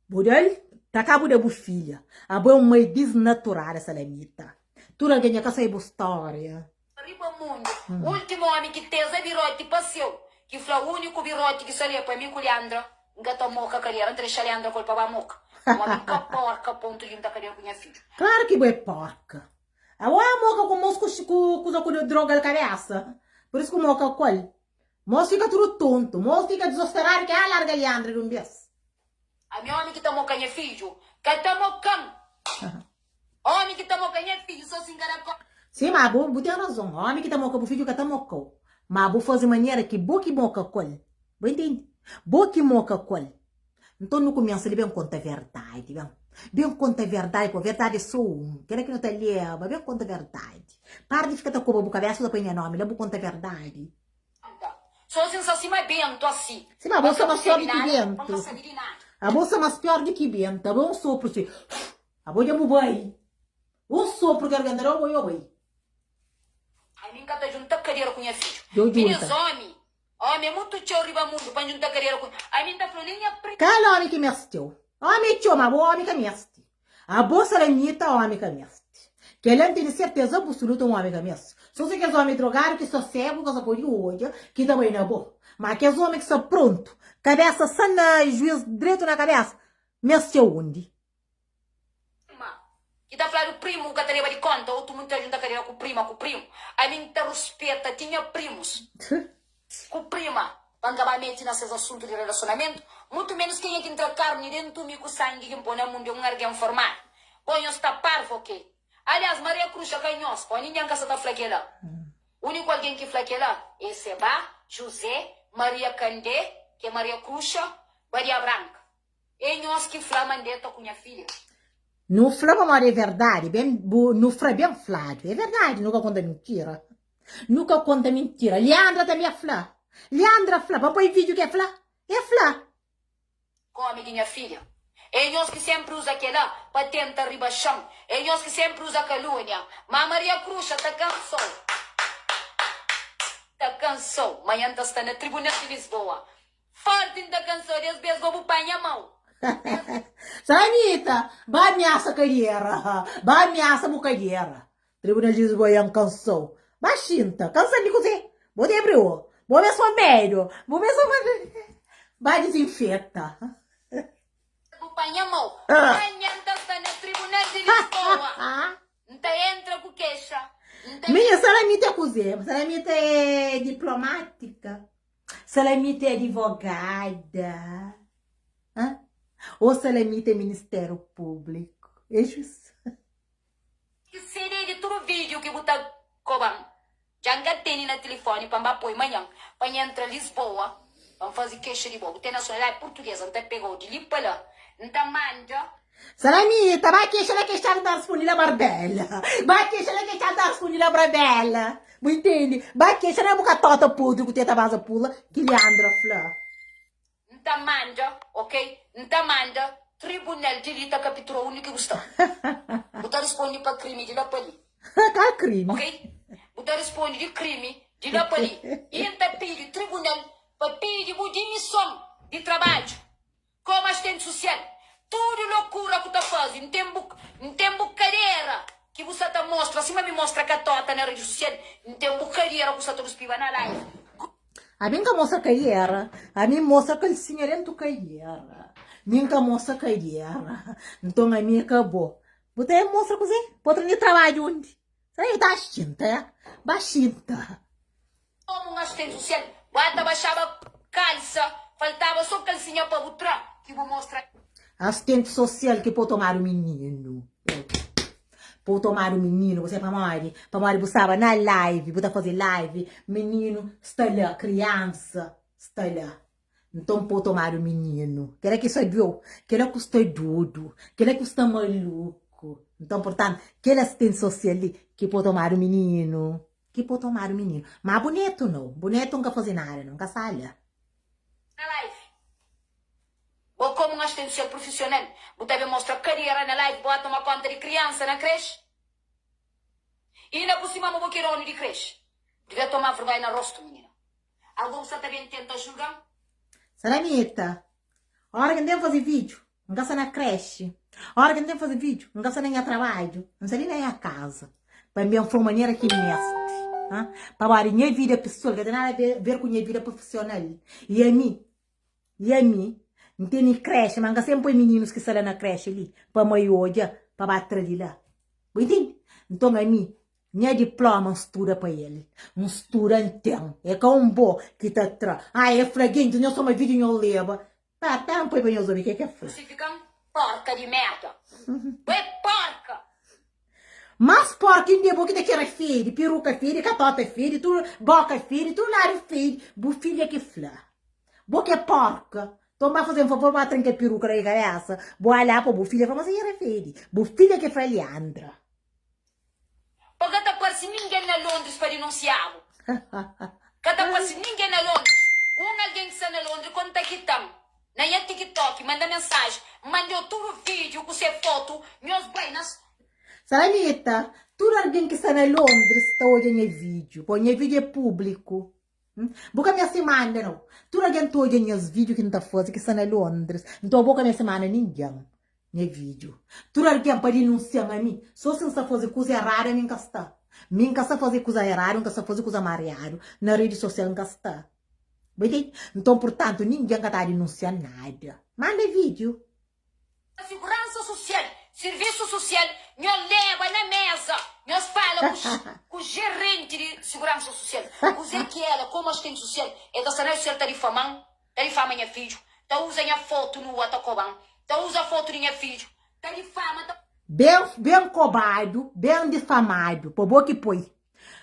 bu da-l ta ka bu da bu filha. Abo é un mai disnaturada, Salamita. Tudu algen dja ka sabe bu stória. Riba mundu, ultimu omi ki teza biroti pa seu, ki fla uniku biroti ki salia pa mi ku Leandra, N ka ta moka kadera, N ta dexa Leandra ku el pa ba moka. Pamodi N ka porka a pontu di N ta kadera ku nha fidju. Klaru ki bo é porka. Abo a moka ku mos ku kuza ku droga-l kabesa. Pur isu ku moka ku el. Mos fika tudu tontu. Mos fika dizosperadu ki a larga Leandra di un bes. Ami omi ki ta moka nha fidju ka ta moka-m. Omi ki ta moka nha fidju so si N ka da konta. Sim, ma bo bu ten razon. Omi ki ta moka bu fidju ka ta moka-u. Ma bu faze manera ki bo ki moka ku el. Bu intende? Bo ki moka ku el. Nton nu kumesa li ben konta verdadi. Ben, ben konta verdadi, po verdadi é so un. Kela ki nu ta leba, ben konta verdadi. Para di fika ta koba bu kabesa, bu ta poi nha nomi la, bu konta verdadi. So si N sta sima bentu asi. Sima Pa abo N sta ka mas pior persebi di ki nada, pa N bentu. ka sabi di nada. Abo sta mas pior di ki bentu. Abo é un sopru si. Abo dja bu bai. Un sopru ki algen ta da-u, abo dja bu bai. Ami N ka ta djunta kadera ku nha fidju. Dja bu Minis djunta. omi, omi é mutu txeu riba mundu pa N djunta kadera ku. Ami N ta fla-u nen nha pri. Kal omi ki meste-u? Omi é txeu, ma abo omi ka meste. Abo salamita omi ka meste. Kela N tene serteza abusuluta un omi ka meste. So si kes omi drogadu ki sta segu ka sa pode odja ki ta bai na bo. Ma kes omi ki sta prontu, kabesa san na juiz dretu na kabesa, meste undi? Prima, ki ta fladu primu bu ka ta leba di konta otu munti ta junta kadera ku prima ku primu ami N ta ruspeta ti nha primus ku prima pa N ka ba meti na ses asuntu di relasionamentu mutu menus kenha ki N tra karni dentu mi ku sangi ki N po na mundu é un argen formadu bo nhos ta parvu ok alias Maria Kruxa ka nhos o ningen ka sa ta fla kela uniku algen ki fla kela é Seba Juzé Maria Kandé ki é Maria Kruxa Badia Branka. É nhos ki fla ma N deta ku nha filha. Nu fla pamodi é verdadi, ben bu nu fra ben fladu, é verdadi, nu ka konta mintira, nu ka konta mintira. Leandra tanbe fla, Leandra fla, pa poi vídeo ki e fla, e fla. Kome di nha filha. É nhos ki senpri uza kela pa tenta ribaxa-m, é nhos ki senpri uza kalúnia. Ma Maria Kruxa ta kansa-u, ta kansa-u. Manhan N ta sta na Tribunal di Lisboa. Forti N ta kansau des bes go bu panha mau. Des. Sanita, ba amiasa kadiera, ba amiasa bu kadiera. Tribunal di Lisboa ya N kansau. Ba xinta, kansan di kuze? Bo debri o, bo mesmo medu, bo mesmo Ba dizinfeta. Bu panha mau. Manha N ta sta na Tribunal di Lisboa. N ta entra ku kexa. N ta. Minha Salamita é kuze? Salamita é diplomática. Salamita é advogada. Hã? Ou Salamita é Ministério Público? É justo. Ki CD di tudu vídeo ki bu ta koba-m dja N ka tene na tilifoni pa N ba poi manhan pa N entra Lisboa pa N faze kexa di bo. Bu ten nasionalidadi purtugeza, N ta pega-u di li pa la, N ta manda. Salamita, ba kexa la kexa N ta responde la Marbella. Ba kexa la kexa N ta responde la Brabella. Bu intende? Ba kexa na bu ka tota podri ku teta baza pula ki Leandra fla. N ta manda, ok, N ta manda tribunal di li ta kapitura undi ki bu sta. Bu ta risponde pa krimi di la pa li. Kal krimi? Ok? Bu ta risponde di krimi di la pa li. I N ta pidi tribunal pa pidi bu dimison di trabadju. Komu asistenti susial, tudu lokura ku ta fazi, N ten bu N ten bu kadera ki bu sa ta mostra, sima mi mostra katota na redi susial, N ten bu kadera ku sa ta ruspiba na live. Ami N ka mostra kadiera, ami N mostra kalsinha dentu kadiera. Mi N ka mostra kadiera, nton ami é ka bo. Bu ta mostra kuzê? Patron di trabadju undi? Será ki ta xinta ya? Ba xinta. Komu un asistenti susial, bu ata baxaba kalsa, faltaba so kalsinha pa bu tra ki bu mostra. Asistenti sosial ki pô tomadu mininu. Pô tomadu mininu, bu sabe pamodi? Pamodi bu staba na live, bu ta faze live, mininu sta la, kriansa sta la. Nton pô tomadu mininu. Kela ki sta dueu, kela ku sta dudu, kela ku sta maluku. Nton, purtantu, kel asistenti sosial li ki pô tomadu mininu. Ki pô tomadu mininu. Ma bu netu nau. Bu netu N ka faze nada nau. N ka sa la. Na live. Bo komu un asistenti sosial prufisional, bu ta ben mostra kadera na live, bo a toma konta di kriansa na krexe? Inda pur sima ma bo ki é donu di krexe. Bu devia toma vergonha na rostu, minina. Ago bu sa ta ben tenta julga-m? Salamita, Ora ki N ten faze vídiu, N ka sta na krexe. Ora ki N ten faze vídiu, N ka sta na nha trabadju. N sta li na nha kaza pa N ben fla un manera ki N meste. Pamodi nha vida pesoal ka ten nada a ver ku nha vida profisional. I ami, i ami, N tene krexe, ma N ka sen poi mininus ki sta la na krexe li pa mai odja, pa ba tra di la. Bu intende? Nton ami, Nha diploma N studa pa el. N studa N ten. É ka un bo ki ta tra. Ah, e fla gentis nhos toma vídeo nhos leba. Pa ta N poi pa nhos obi ke ke fla. Crucifican porca di merda. Bo é porca. Mas porca inda é bo ki ta kera fedi, peruca fedi, catota fedi, tudo boca fedi, tudo lado fedi. Bu filha ki fla. Bo ki é porca. Nton ba faze-m favor, ba tra-m kel peruca la di cabeça. Bo ala pa bu filha fla ma si era fedi. Bu filha ki fla Leandra. Pa ka ta parse ningen na Londris pa dinunsia-bu. Ka ta parse ningen na Londris. Un algen ki sta na Londris kontakita-m na nha TikTok, manda mensaji, N manda-u tudu vídiu ku se fotu, nhos bai na. Salamita, tudu algen ki sta na Londris ta odja nha vídiu, pabia nha vídiu é públiku. Bu ka meste manda nau. Tudu algen ta odja nhas vídiu ki N ta faze ki sta na Londris. Nton bo ka meste manda ningen nha vídiu. Tudu algen pa dinunsia-m ami, so si N sta faze kuza eradu ami N ka sta. Mi N ka sta faze kuza eradu, N ka sta faze kuza mariadu na redi sosial N ka sta. Bu intende? Nton purtantu ningen ka ta dinunsia-m nada. Manda vídiu. Siguransa susial, sirvisu susial, nho leba na meza, nhos fala ku ku jerenti di siguransa susial, kuze ki ela komu asistenti susial, el ta sta na susial ta difaman, ta difama nha fidju, ta uza nha fotu nua ta koban, ta uza fotu di nha fidju, ta difama, ta. Ben ben kobadu, ben difamadu, pa bo ki poi.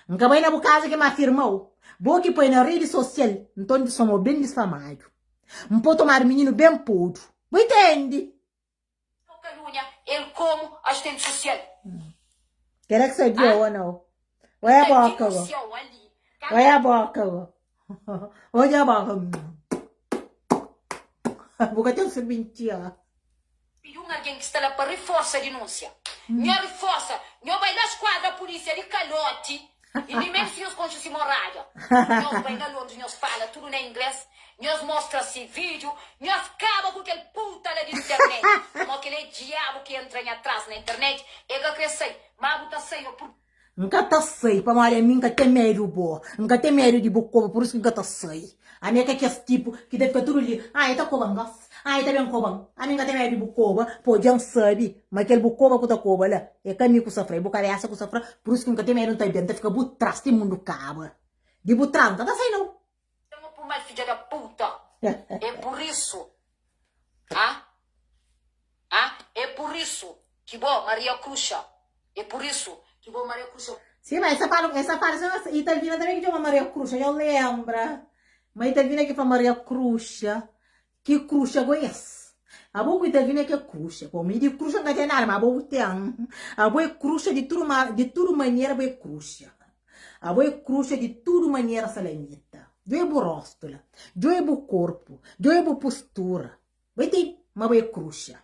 N ka bai na bu kaza ki ma afirmau, bo ki poi na redi sosial, nton difamau, ben difamadu. N po tomadu mininu ben podu. Bu intendi? Bo kalunia el komu asistenti sosial. Kela ki sabia o nau? Oia boka go. Oia boka go. Odja boka. Bu ka ten sirbintia. Pidi un algen ki sta la pa riforsa dinúnsia. Nho riforsa, nho bai la skuadra pulísia di kaloti i di ménus ki nhos konxe si morada. Nhos bai na Londris, nhos fala tudu na inglês, nhos mostra si vídiu, nhos kaba ku kel puta la di internet. Pamodi kel-la é diabu ki entra nha tras na internet, el ka kre sai, má bu ta sai ô pur. N ka ta sai pamodi ami N ka ten medu bo N ka ten medu di bu koba pur isu ki N ka ta sai Ami é ka kes tipu ki ta fika tudu li Ah e ta koba-m gos Ah e ta ben koba-m Ami N ka ten medu di bu koba Po dja N sabe ma kel bu koba ku ta koba la É ka mi ku sa fra é bu kabesa ku sa fra Pur isu ki N ka ten medu N ta ben N ta fika bu tras ti mundu kaba Di bu tras N ka ta sai nau. Toma bu mal fidja da puta É pur isu Ah Ah É pur isu ki bo Maria Cruxa É pur isu ki bo Maria Cruxa. Sim, mas essa fala, essa fala, essa Italvina também que chama Maria Cruxa, eu lembra. Mas Italvina que fala Maria Cruxa, que cruxa go es. Abo ku Italvina que é cruxa. Pô, mi de cruxa não tem nada, mas abo tem. Abo é cruxa de tudo, de tudo maneira, abo é cruxa. Abo é cruxa de tudo maneira, salamita. Djo é bu rosto lá, djo é bu corpo, djo é bu postura. Bai tem, mas abo é cruxa.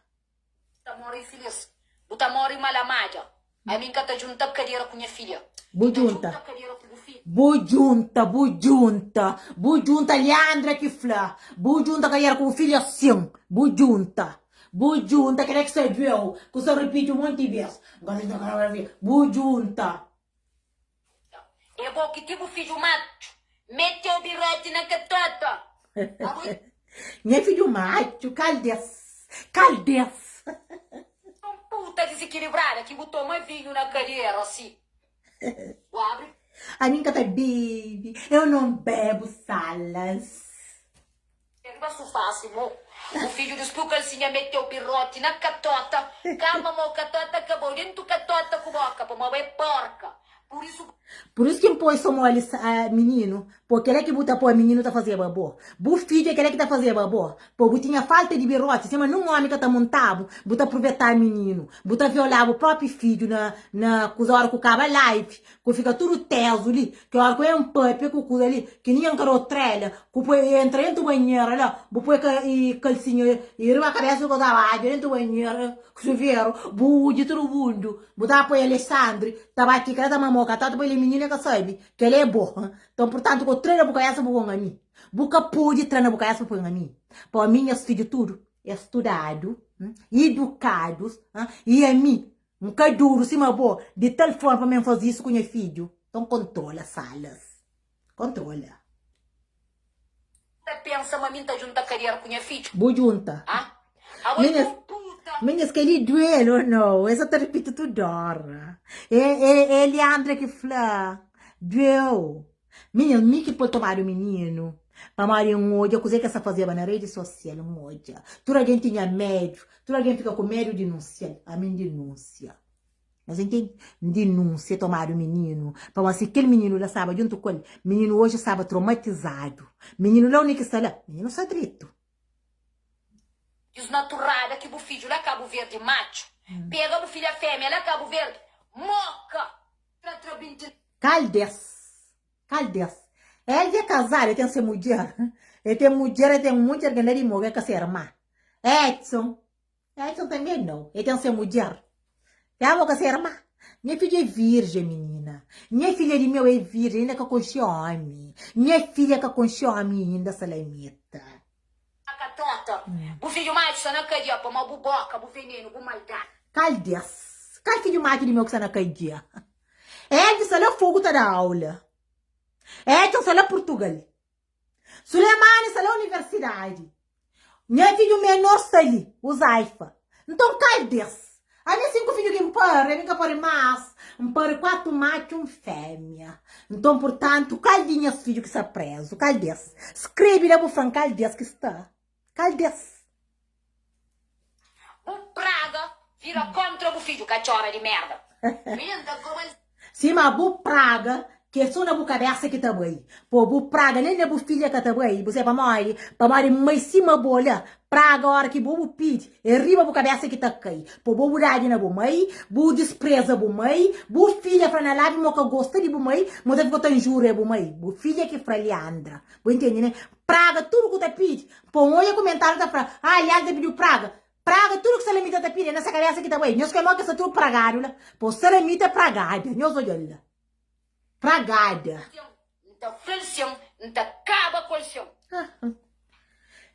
Ta mori infilis bu ta mori mal amada ami nka ta djunta kadera ku nha filha Bu N ta djunta djunta kadera ku bu filha. Bu djunta bu djunta bu djunta Leandra ki fla bu djunta kadera ku bu filha sim bu djunta bu djunta kela ki sta dueu ku sta ripiti un monti bes bu djunta. É bo ki ti bu fidju matxu. Meteu biroti na katota. Abo é Nha fidju matxu, kal des? Kal des? Un puta dizikilibrada ki bu toma vinhu na kadera si. Bu abri. Ami N ka ta bebe, eu não bebo Salas. Riba sufá si mo. Bu fidju dispi kalsinha meteu biroti na katota. Kama mo katota kabau dentu katota ku boka pamo abo é porka. Pur isu. Pur isu ki N poi so moli mininu, po kela ki bu ta poi mininu ta fazeba bo. Bu fidju é kela ki ta fazeba bo. Po bu tinha falta di biroti, sima nun omi ka ta monta-bu, bu ta pruvetá mininu, bu ta violá bu propi fidju na na kuza ora ku kaba live, ku fika tudu tezu li, ki ora ku N papia ku kuza li, ki ningen ka da-u trela, ku poi entra dentu banhera la, bu poi ka i kalsinha i riba kabesa ku ta badja dentu banhera ku xuveru, bu udja tudu mundu, bu ta poi Alexandre ta ba fika la ta mamau katata pa el é mininu el ka sabi kel é bo, nton purtantu ku trela bu kabesa bu pon ami. Bu ka pode tra na bu kabesa pa poi ami. Pa ami nhas fidju tudu é studadu, idukadus, i ami N ka duru sima bo di tal forma pa mi N faze isu ku nha fidju. Nton kontrola Salas. Kontrola. Ta pensa ma mi N ta djunta kadera ku nha fidju? Bu djunta. Ha? Abo é Minhas, un puta. minhas kel-li duel ô nau? Es sa ta ripiti tudu óra. É, é, é Leandra ki fla, Dueu. Minha, mi ki poi tomadu mininu, pamodi N odja kuzê ki es ta fazeba na redi sosial, N odja. Tudu algen tinha medu, tudu algen fika ku medu di dinunsia-l. Ami N dinunsia. Nhos intende? N dinunsia tomadu mininu, pamodi si kel mininu la staba djuntu ku el, mininu oji staba tromatizadu. Mininu la undi ki sta la? Mininu sta dretu. Disnaturada ki bu fidju la Kabu Verdi matxu, pega bu filha femia la Kabu Verdi, moka! Tra tra binti. Kal des? Kal des? El dja kazadu, el ten se mudjer. El ten mudjer, el ten monti algen la di moga, el ka se irma. Edson, Edson tanbe nau, el ten se mudjer. Te bo ka se irma. Nha fidja é virjen, minina. Nha filha di meu é virjen, inda ka konxe omi. Nha filha ka konxe omi inda, Salamita. Katota, bu fidju matxu sta na kadia pamodi bu boka, bu venenu, bu maldadi. Kal des? Kal fidju matxu di meu ki sta na kadia? Elvis sta la Fogu ta da aula. Edson sta la Purtugal. Sulemani sta la universidadi. Nha fidju menor sta li, Uzaifa. Nton kal des? Ami 5 fidju ki N pari, ami N ka pari mas, N pari 4 matxu un femia. Nton purtantu, kal di nhas fidju ki sta prezu? Kal des? Skrebe la bu fla-m kal des ki sta. Kal des? Bu praga vira kontra bu fidju, katxora di merda. Minina ta koma-l. Sima bu praga ki é so na bu kabesa ki ta bai. Po bu praga nen na bu filha ka ta bai. Bu sabe pamodi? Pamodi mai sima bo la, praga ora ki bo bu pidi, é riba bu kabesa ki ta kai. Po bo bu dadi na bu mai, bu dispreza bu mai, bu filha fla na live ma ka gosta di bu mai, ma ta fika ta injuria bu mai. Bu filha ki fla Leandra. Bu intende ne? Praga tudu ku ta pidi. Po N oia kumentariu ta fla, ah Leandra ta pidiu praga. Praga tudu ki salamita ta pidi é na se kabesa ki ta bai. Nhos ka mo ki sta tudu pragadu la. Po salamita é pragada. Nhos odja-l la. Pragada. N ta fla-l sin, N ta kaba ku el sin.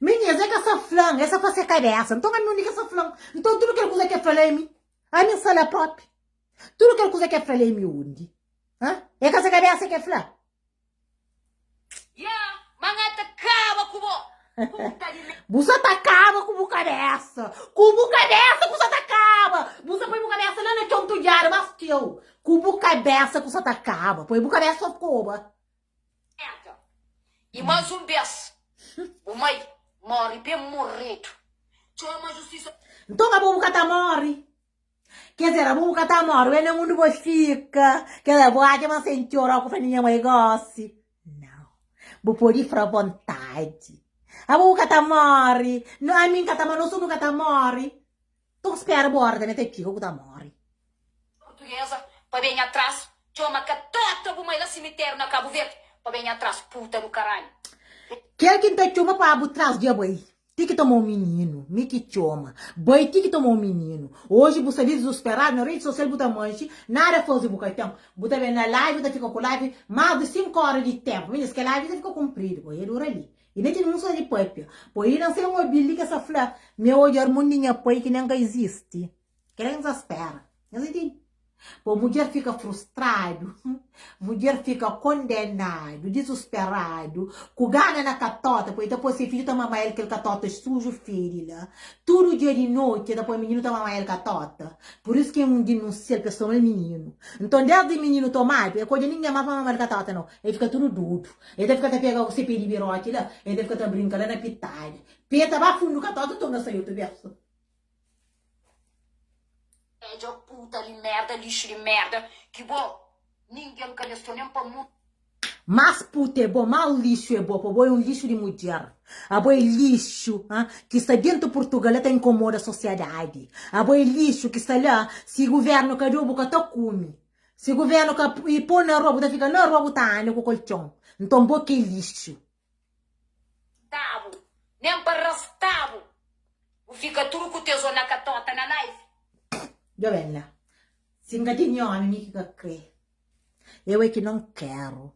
Minhas, é ka sa fla-m, é sa fla se kabesa. Nton ami undi ki sa fla-m? Nton tudu kel kuza ki el fla la é mi. Ami N sta la propi. Tudu kel kuza ki el fla la é mi undi? Ha? É ka se kabesa ki el fla? Ya, ma N ta kaba ku bo. Puta di merda. Bu sa ta kaba ku bu kabesa. Ku bu kabesa ku sa ta kaba. Bu sa poi bu kabesa la na txon tudjadu mas txeu. Ku bu kabesa ku sa ta kaba. Poi bu kabesa so koba. Merda. I mas un bes, bu mai more ben moredu. Txoma justisa. Nton abo bu ka ta more. Quer dizer, abo bu ka ta more, el na mundu bo fika. Quer dizer, bo atxa ma sen txora ku fla minha mãe gosi. Não. Bu pode fra vontade. Abo bu ka ta more. No, ami ka ta more, nos tudu ka ta more. Nton spera bu ora tambe ta txiga ku ta more. Portuguesa pa ben atras txoma katota bu mai la cemitério na Cabo Verde pa ben atras puta do caralho. Kel ki N ta txoma pa bu tras dja bai. Ti ki toma un mininu, mi ki txoma. Bai ti ki toma un mininu. Oji bu sta dizusperadu na redi sosial bu ta manxi, nada fazi bu ka ten. Bu ta ben na live bu ta fika ku live mas di 5 ora di tempu. Minhas kel live ta fika kunpridu, bo e dura li. I nen ten un sta di papia. Po i nan sen obi li ke sa fla, mi odja armun di nha pai ki nen ka izisti. Kela ki N sa spera. Nhos intende? Po mudjer fika frustradu, mudjer fika kondenadu, dizusperadu, ku gana na katota, po el ta poi se fidju ta mama el kel katota suju fedi la. Tudu dia di noti el ta poi mininu ta mama el katota. Pur isu ki N dinunsia-l pa es toma-l mininu. Nton desdi mininu tomadu, el ka odja ningen más pa mama-l katota nau. El fika tudu dudu. El ta fika ta pega se pe di biroti la, el ta fika ta brinka la na pitada. Pe ta ba fundu katota, torna sai otu bes. Bedja puta di merda lixo di merda ki bo ningen ka meste nen pa mu. Mas puta é bo, mas lixo é bo, pa bo é um lixo di mudjer. Abo é lixo ha, ki sta dentu Portugal la ta incomoda sociedade. Abo é lixo ki sta la, si governo ka dau bu ka ta kume. Si governo ka i po na rua bu ta fika na rua bu ta anda ku koltxon. Nton bo ki é lixo. Tabu, nen pa rastabu. Bu fika tudu ku tezo na katota na live. Djoben la, si N ka tene omi mi ki ka kre, eu é ki non keru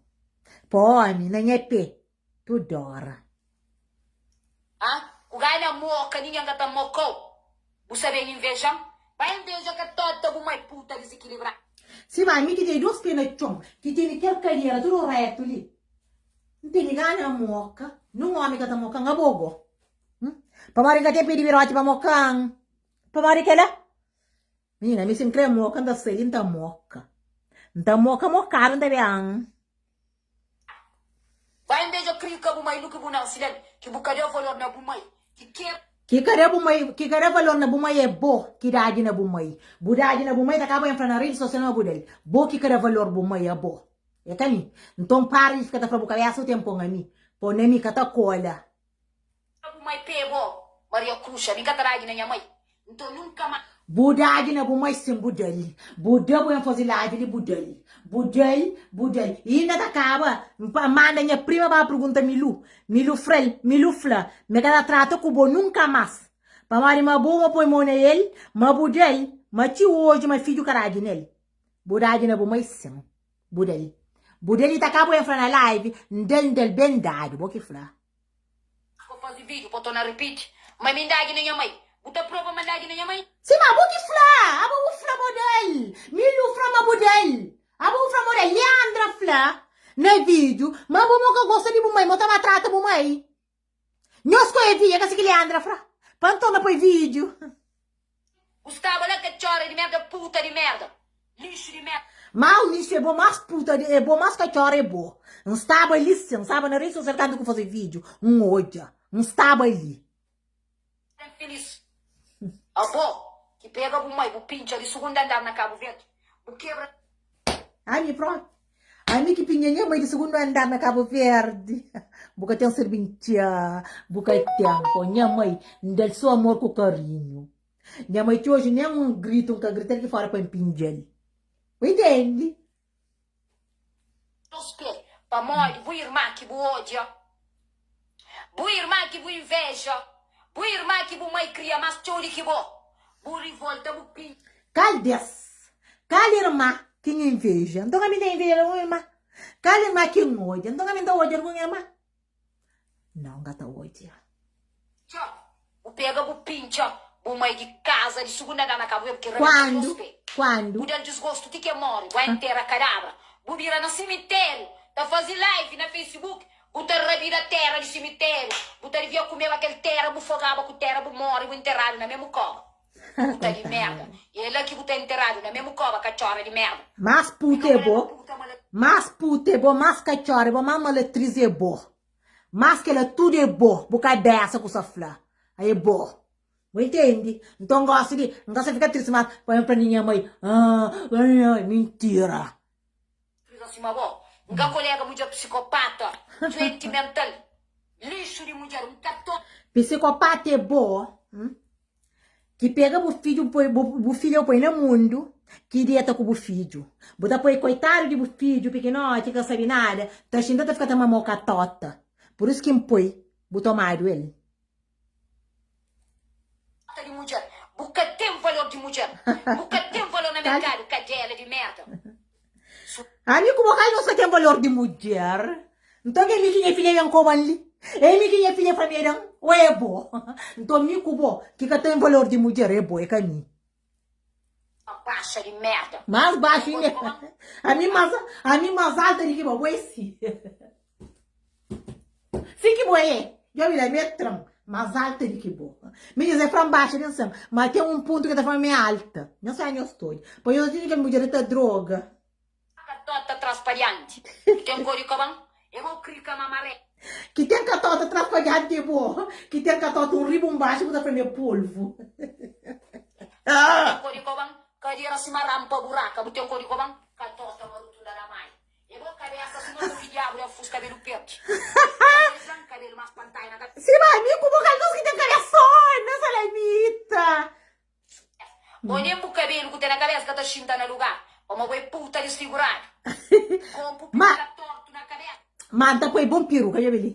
pa omi na nha pe tudu ora. Ah, ku gai na moka ningen ka ta mokau. Bu sa ben inveja-m? Ba inveja katota bu mai puta dizikilibradu. Sima mi ki tene dos pe na txon, ki tene kel kadera tudu retu li, N tene gana moka, nun omi ka ta moka-m, abo go. Pamodi N ka ten pidi biroti pa moka-m. Pamodi kela? Minina, mi si N kre moka, N ta sai li N ta moka. N ta moka mokadu, N ta ben. Ba inveja kria ka bu mai lu ki bu nansi del, ki bu ka da valor na bu mai, ki ke. Ki ka da bu mai, ki ka da valor na bu mai é bo ki dadi na bu mai. Bu dadi na bu mai ta kaba infla na redi sosial ma bu da-l. Bo ki ka da valor bu mai, abo. É ka mi. Nton para di fika ta fla bu kabesa u ten pon ami. Pon na mi ka ta kola. Bu mai pé bo, Maria Cruxa, mi ka ta dagi na nha mai. Nton nunka ma. Bu dagi na bu mai sin bu da-l. Bu da bu en fazi live li bu da-l. Bu da-l, bu da-l. Inda ta kaba. N pa manda nha prima ba pergunta Milu. Milu fra-l, Milu fla, Mi ka ta trata ku bo nunka mas. Pamodi ma bo ma poi mon na el, ma bu da-l, ma ti oji ma fidju ka dagi nel. Bu dagi na bu mai sin. Bu da-l. Bu da-l i ta kaba bu en fla na live, N da-l, N da-l ben dadu. Bo ki fla. Pa fazi video pa torna ripiti ma mi ndagi na nha mai bu ta prova ma ndagi na nha mai. Sima bu ki fla abo bu fla bo dal Milu fla ma bu dal abo bu fla ma bu dal Leandra fla na video ma bo mo ka gosta di bu mai mo ta matrata bu mai nhos ko e video ka si ki Leandra fla pa ntorna poi video. Bu staba la katxora di merda puta di merda lixu di merda. Mau lixu é bo mas puta é bo mas katxora é bo N staba li sim N staba na rede social kantu ku faze video N odja N staba li. Infilis abo ki pega bu mai bu pintxa di sugundu andar na Kabu Verdi bu kebra. Ami propi Ami ki pinha nha mai di sugundu andar na Kabu Verdi Bu ka ten sirbintia Bu ka ten po nha mai N da-l so amor ku karinhu Nha mai ti oji nen un gritu N ka grita-l ki fora pa N pindja-l Bu intendi? Dos pé pamodi bu irma ki bu odia Bu irma ki bu inveja Bu irma ki bu mai kria más txeu di ki bo Bu rivolta bu pintxa. Kal des? Kal irma ki N inveja? Nton ami N ta inveja algun irma? Kal irma ki N odia? Nton ami N ta odia algun irma? Nau, N ka ta odia. Txa, bu pega bu pintxa bu mai di kaza di sugunda andar na Kabu Verdi ki rebenta Kuandu? dos pe. Kuandu? Bu da-l disgostu ti ki e móre, bu entera kadabra, bu bira na simitériu ta faze live na Facebook, bu ta rabida téra di simitériu, bu ta divia kumeba kel téra, bu fogaba ku téra, bu móre, bu enteradu na memu koba. Puta di merda. E é la ki bu ta enteradu, na memu koba, katxora di merda. Más puta é bo, más puta é bo, más katxora é bo, más malatriz é bo. Más kela tudu é bo, bu kabesa ku sa fla é bo. Bu intendi? Nton gosi di, N ka sa fika tristi mas pa N fla di nha mai, ah, mintira. Triza sima bo, N ka kolega mudjer psikopata, duenti mental, lixu di mudjer, N ka to. Psikopata é bo, hum, ki pega bu fidju bu poi, bu filha bu poi na mundu, ki deta ku bu fidju. Bu ta poi koitadu di bu fidju pikinoti ki ka sabi nada, ta xinta ta fika ta mamau katota. Pur isu ki N poi bu tomadu el. Di mudjer, bu ka ten valor di mudjer, bu ka ten valor na merkadu, kadela di merda. Su. Ami ku bo kal nos ka ten valor di mudjer? Nton é mi ki nha filha ben koba-m li? É mi ki nha filha fla mi é dan? Ô é bo? Nton mi ku bo ki ka ten valor di mudjer é bo, é ka mi. Baxa di merda. Más baxu inda. Ami más, ami más alta di ki bo, bo é si. Si ki bo é. Djobe la, mi é tran, más alta di ki bo. Mi diz, é fran baxa di nsan, ma ten un pontu ki ta fla ma mi é alta. Nhos sabe nhos stoi. Pa nhos djobe kel mudjer li ta droga. Katota tras pa dianti. Ki ten kor di koban, é bo krika ma maré. Ki ten katota tras pa dianti é bo. Ki ten katota un riba un baxu bu ta fla ma é polvu. Ten kor di koban, kadera sima rampa buraka. Bu ten kor di koban, katota marutunda na mai. É bo kabesa sima ku ki diabu da fus kabelu perdi. Pamodi flan kabelu mas pantai na kabesa. Sima mi ku bo kal nos ki ten kabesona salamita. Bo nen bu kabelu ku ten na kabesa ka ta xinta na lugar, pamodi bo é puta disfiguradu. Konpu Ma piska tortu na kabesa. Ma nta poi bon peruka, djobe li.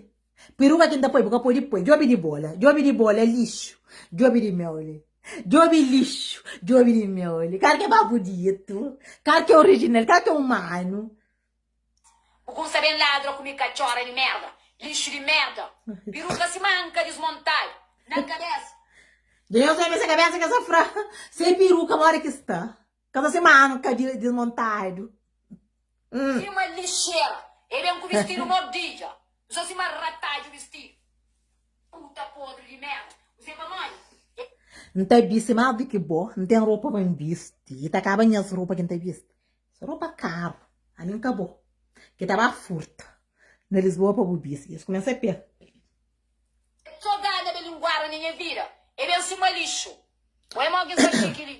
Peruka ki nta poi bu ka pode poi. Djobe di bola, djobe di bola lixu, djobe di meu li. Djobe lixu, djobe di meu li. Kal ki é ba buditu, kal ki é orijinal, kal ki é umanu. Bu kunsa ben ladra ku mi katxora di merda, lixu di merda, piruka sima anka dismontadu na kabesa. Dja nhos obi se kabesa ke sa fra se piruka modi ki sta ka sta sima anka dismontadu. Sima lixera, e ben ku bistidu mordidja, bu sta sima ratadju bistidu, puta podri di merda, bu se pamodi e. N ta bisti mas di ki bo, N ten ropa pa N bisti, i ta kaba nhas ropa ki N ta bisti. Se ropa karu, ami N ka bo. Ki ta ba furta na Lisboa pa bu bisti. Es kumesa pé. Txeu gana be linguara na nha vida e ben sima lixu. Oi mo ki N sta xiki li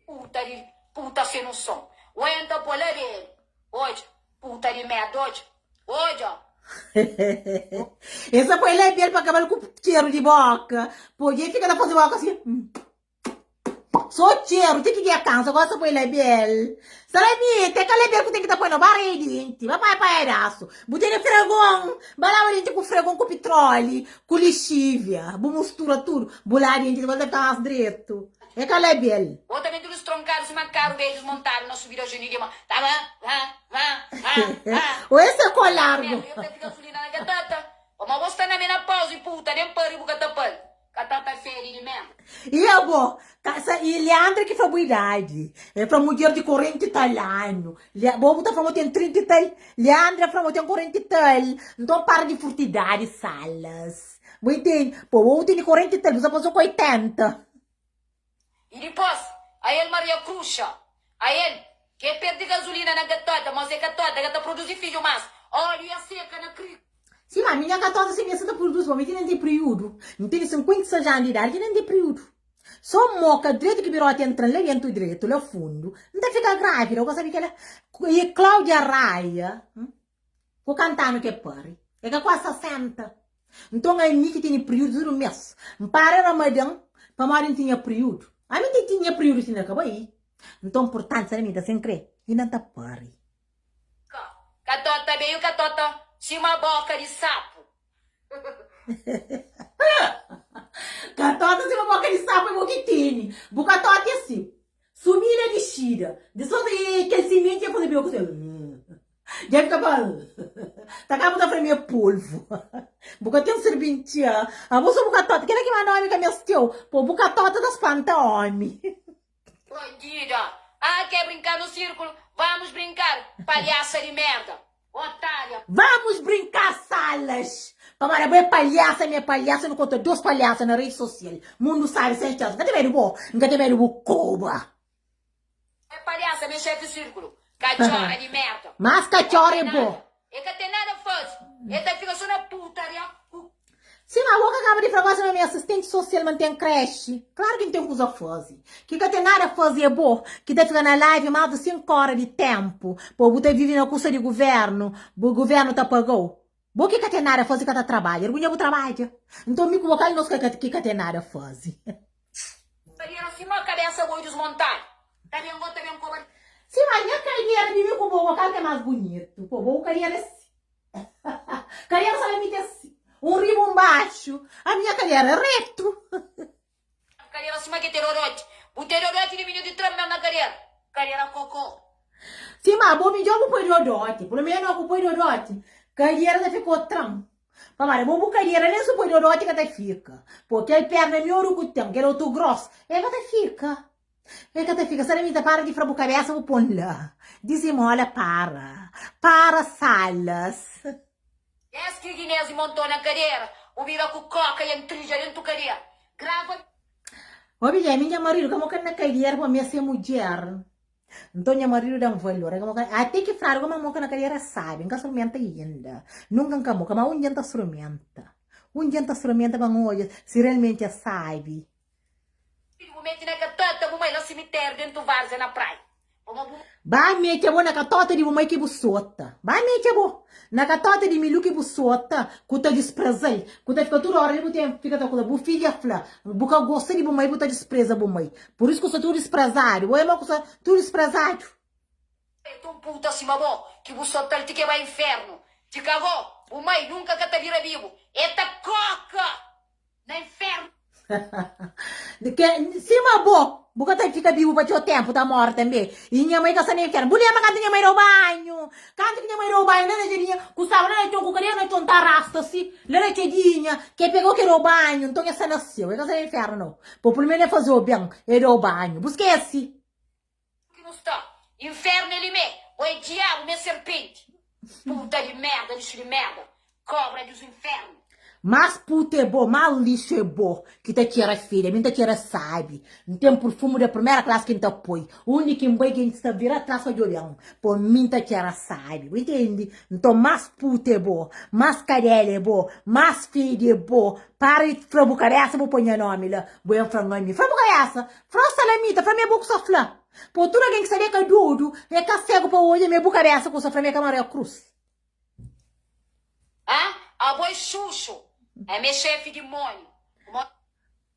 puta di puta sen noson. Oi N ta po la belu odja puta di merda odja odja. Es ta poi la belu pa kaba-l ku txeru di boka. Poi dja e fika ta faze boka si. So txeru ti ki dja kansa gosta poi label Salamita é ka label ku ten ki ta poi no ba rei denti ba pai paedasu bu tene fregon ba laba denti ku fregon ku pitroli ku lixivia bu mustura tudu bu laba denti dipos ta fika mas dretu é ka label. Bo ta ben tudu stronkadu sima karu bedju smontadu na subida Juni di ma ta va va va va va O esse é ko largo. Merda yo ta fika sulina na gatata Pamo bo sta na menopausa e puta nem pari bu ka ta pari. Ka ta ta fedi di mel. E abo, ka sa e Leandra ki fla bu idadi. E fla mudjer di 40 e tal anu. Le, bo bu ta fla ma ten 30 e tal. Leandra fla ma ten 40 e tal. Nton para di furtidadi, Salas. Bu intende? Po, bo bu tene 40 e tal, bu sa pasa ku 80. E dipos, ael Maria Cruxa, ael, ke perdi gazulina na gatota, mos e gatota ka ta produzi fidju mas, óliu ya seka na kri. Sima mi nha gatota si mi sa ta produzi, bo mi ti nen ten priudu, mi tene 56 anu di idadi ti nen ten priudu. So moka dretu ki biroti entran la dentu dretu, la fundu, N ta fika gravida, bu ka sabi kela? E Claudia Raia, Ku kantanu ke pari, e ka kuas 60. Nton ami ki tene priudu tudu mes, N para Ramadan pamodi N tinha priudu. Ami N tinha priudu ti na kaba i. Nton purtantu sera mi ta sen kre, inda N ta pari. Katota beiu katota sima boka di sapu. Katota sima boka di sapu é bo ki tene. Bu katota é si. Subida dixida. Di so e kel simenti e faze bioku si. Dja fika pa Ta kaba bu ta fla mi é polvo. Bu ka ten sirbintia. Abo so bu ka tota. Kila ki manda omi ka mesteu. Po bu ka tota ta spanta omi. Bandida! Ah, quer brincar no círculo? Vamos brincar, palhaça de merda! Otária! Vamos brincar salas! Pamodi abo é palhaça, mi é palhaça, nu konta dos palhaça na rede social. Mundu sabe sem chance. N ka ten medu bo, N ka ten medu bu koba. É palhaça, mi é chefe círculo. Katxora di merda. Mas katxora é bo. E ka ten nada faze. E ta fika so na putaria ku. Sima bo ka kaba di fla gosi ma mi é asistenti sosial ma N ten creche. Klaru ki N ten kuza faze. Ki ka ten nada faze é bo ki ta fika na live mas di 5 ora di tempu. Po bu ta vive na kusa di guvernu, bu guvernu ta pagau. Bo ki ka ten nada faze ka ta trabadja. Ergunha bu trabadja. Nton mi ku bo kal nos ki ka ten nada faze. Kadera sima kabesa boi dismontadu. Ta ben go ta ben koba. Sima nha kadera di mi ku bo kal ki é mas bunitu? Po bo kadera é si. Kadera sa ben miti si. Un riba un baxu. A minha kadera é retu. Kadera sima ke te dodoti. Bu te dodoti di minhu di tra mel na kadera. Kadera koko. Sima bo midjor bu poi dodoti. Pelo menu bu poi dodoti. Kadera ta fika otran. Pamodi bo bu kadera nen su poi dodoti ka ta fika. Po kel perna mioru ku ten, kel otu gros, e ka ta fika. E ka ta fika Salamita para di fra bu kabesa bu pon la Dizimola para Para Salas. Des ki Guinez montou na kadera Bu bira ku koka i entrija dentu kadera Grava. Obi dja mi nha maridu ka moka na kadera pa mi é se mudjer Nton nha maridu da-m valor é ka moka Ate ki fradu ka ma moka na kadera é sabi N ka sprumenta inda Nunka N ka moka ma un dia N ta sprumenta Un dia N ta sprumenta pa N odja si realmenti é sabi. Filho bu mete na katota bu mai na simitério dentu várzea na praia pamo bu. Ba mete abo na katota di bu mai ki bu sota Ba mete abo na katota di Milu ki bu sota Ku ta dispreza-l Ku ta fika tudu ora li bu ten fika ta kuza Bu fidja fla bu ka gosta di bu mai bu ta dispreza bu mai Pur isu ku sta tudu disprezadu Bo é mau ku sta tudu disprezadu. É un puta sima bo ki bu sota-l ti ke bai infernu Ti ka go bu mai nunka ka ta bira bibu E ta koka na infernu. Ke sima bo, bu ka ta fika bibu pa txeu tenpu, ta mori tanbe. I nha mai ka sta na infernu. Bu lenbra kantu nha mai dau banhu? Kantu ki nha mai dau banhu, la na txadinha, ku staba la na txon, ku kadera na txon ta rasta si, la na txadinha, ke pegau ke dau banhu, nton e sta na seu, e ka sta na infernu nau. Po pulmenu e fazeu ben, e dau banhu. Bu skese? Ki nu sta. Infernu é li mé. Bo é diabu, mi é serpenti. Puta di merda, lixu di merda. Kobra di infernu. Más puta é bo, más lixu é bo ki ta txera fedi. Ami N ta txera sabi. N ten purfumu da primera klasi ki N ta poi. Undi ki N bai gentis ta vira tras pa djobe-m. Po mi N ta txera sabi. Bu intendi? Nton más puta é bo, más kadela é bo, más fedi é bo. Para di fla bu kabesa bu poi nha nomi la. Bu ben fla-m ami. Fla bu kabesa. Fla salamita, fla ma é bo ku sa fla. Po tudu algen ki sabe é ka dodu, é ka segu pa odja ma é bu kabesa ku sa fla ma é ka Maria Cruz. Ah, abo é xuxu, ami é xefi dimoniu. Mo.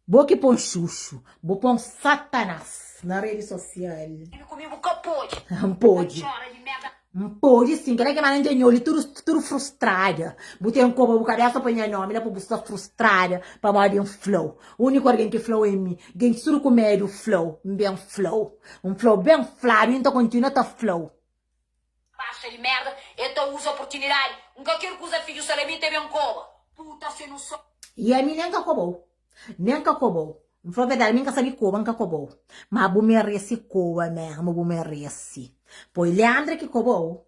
Bo ki pon xuxu, bo pon satanás na redi sosial. Mi ku mi bu ka pode. N pode. Ta txora di merda. N pode sim, kela ki manda nha oli tudu tudu frustrada. Bu ten koba bu kabesa pa nha nomi la pa bu sta frustrada pamodi N flau. Uniku algen ki flau é mi. Gentis tudu ku medu flau, N ben flau. N flau ben fladu i N ta kontinua ta flau. Baxa di merda, e ta uza oportunidadi. N ka ker kuza fidju salamita e ben koba. Puta se nu so. I ami nen ka kobau. Nen ka kobau. N flau verdadi, mi N ka sabi koba, N ka kobau. Ma bu meresi koba mesmu, bu meresi. Poi Leandra ki kobau.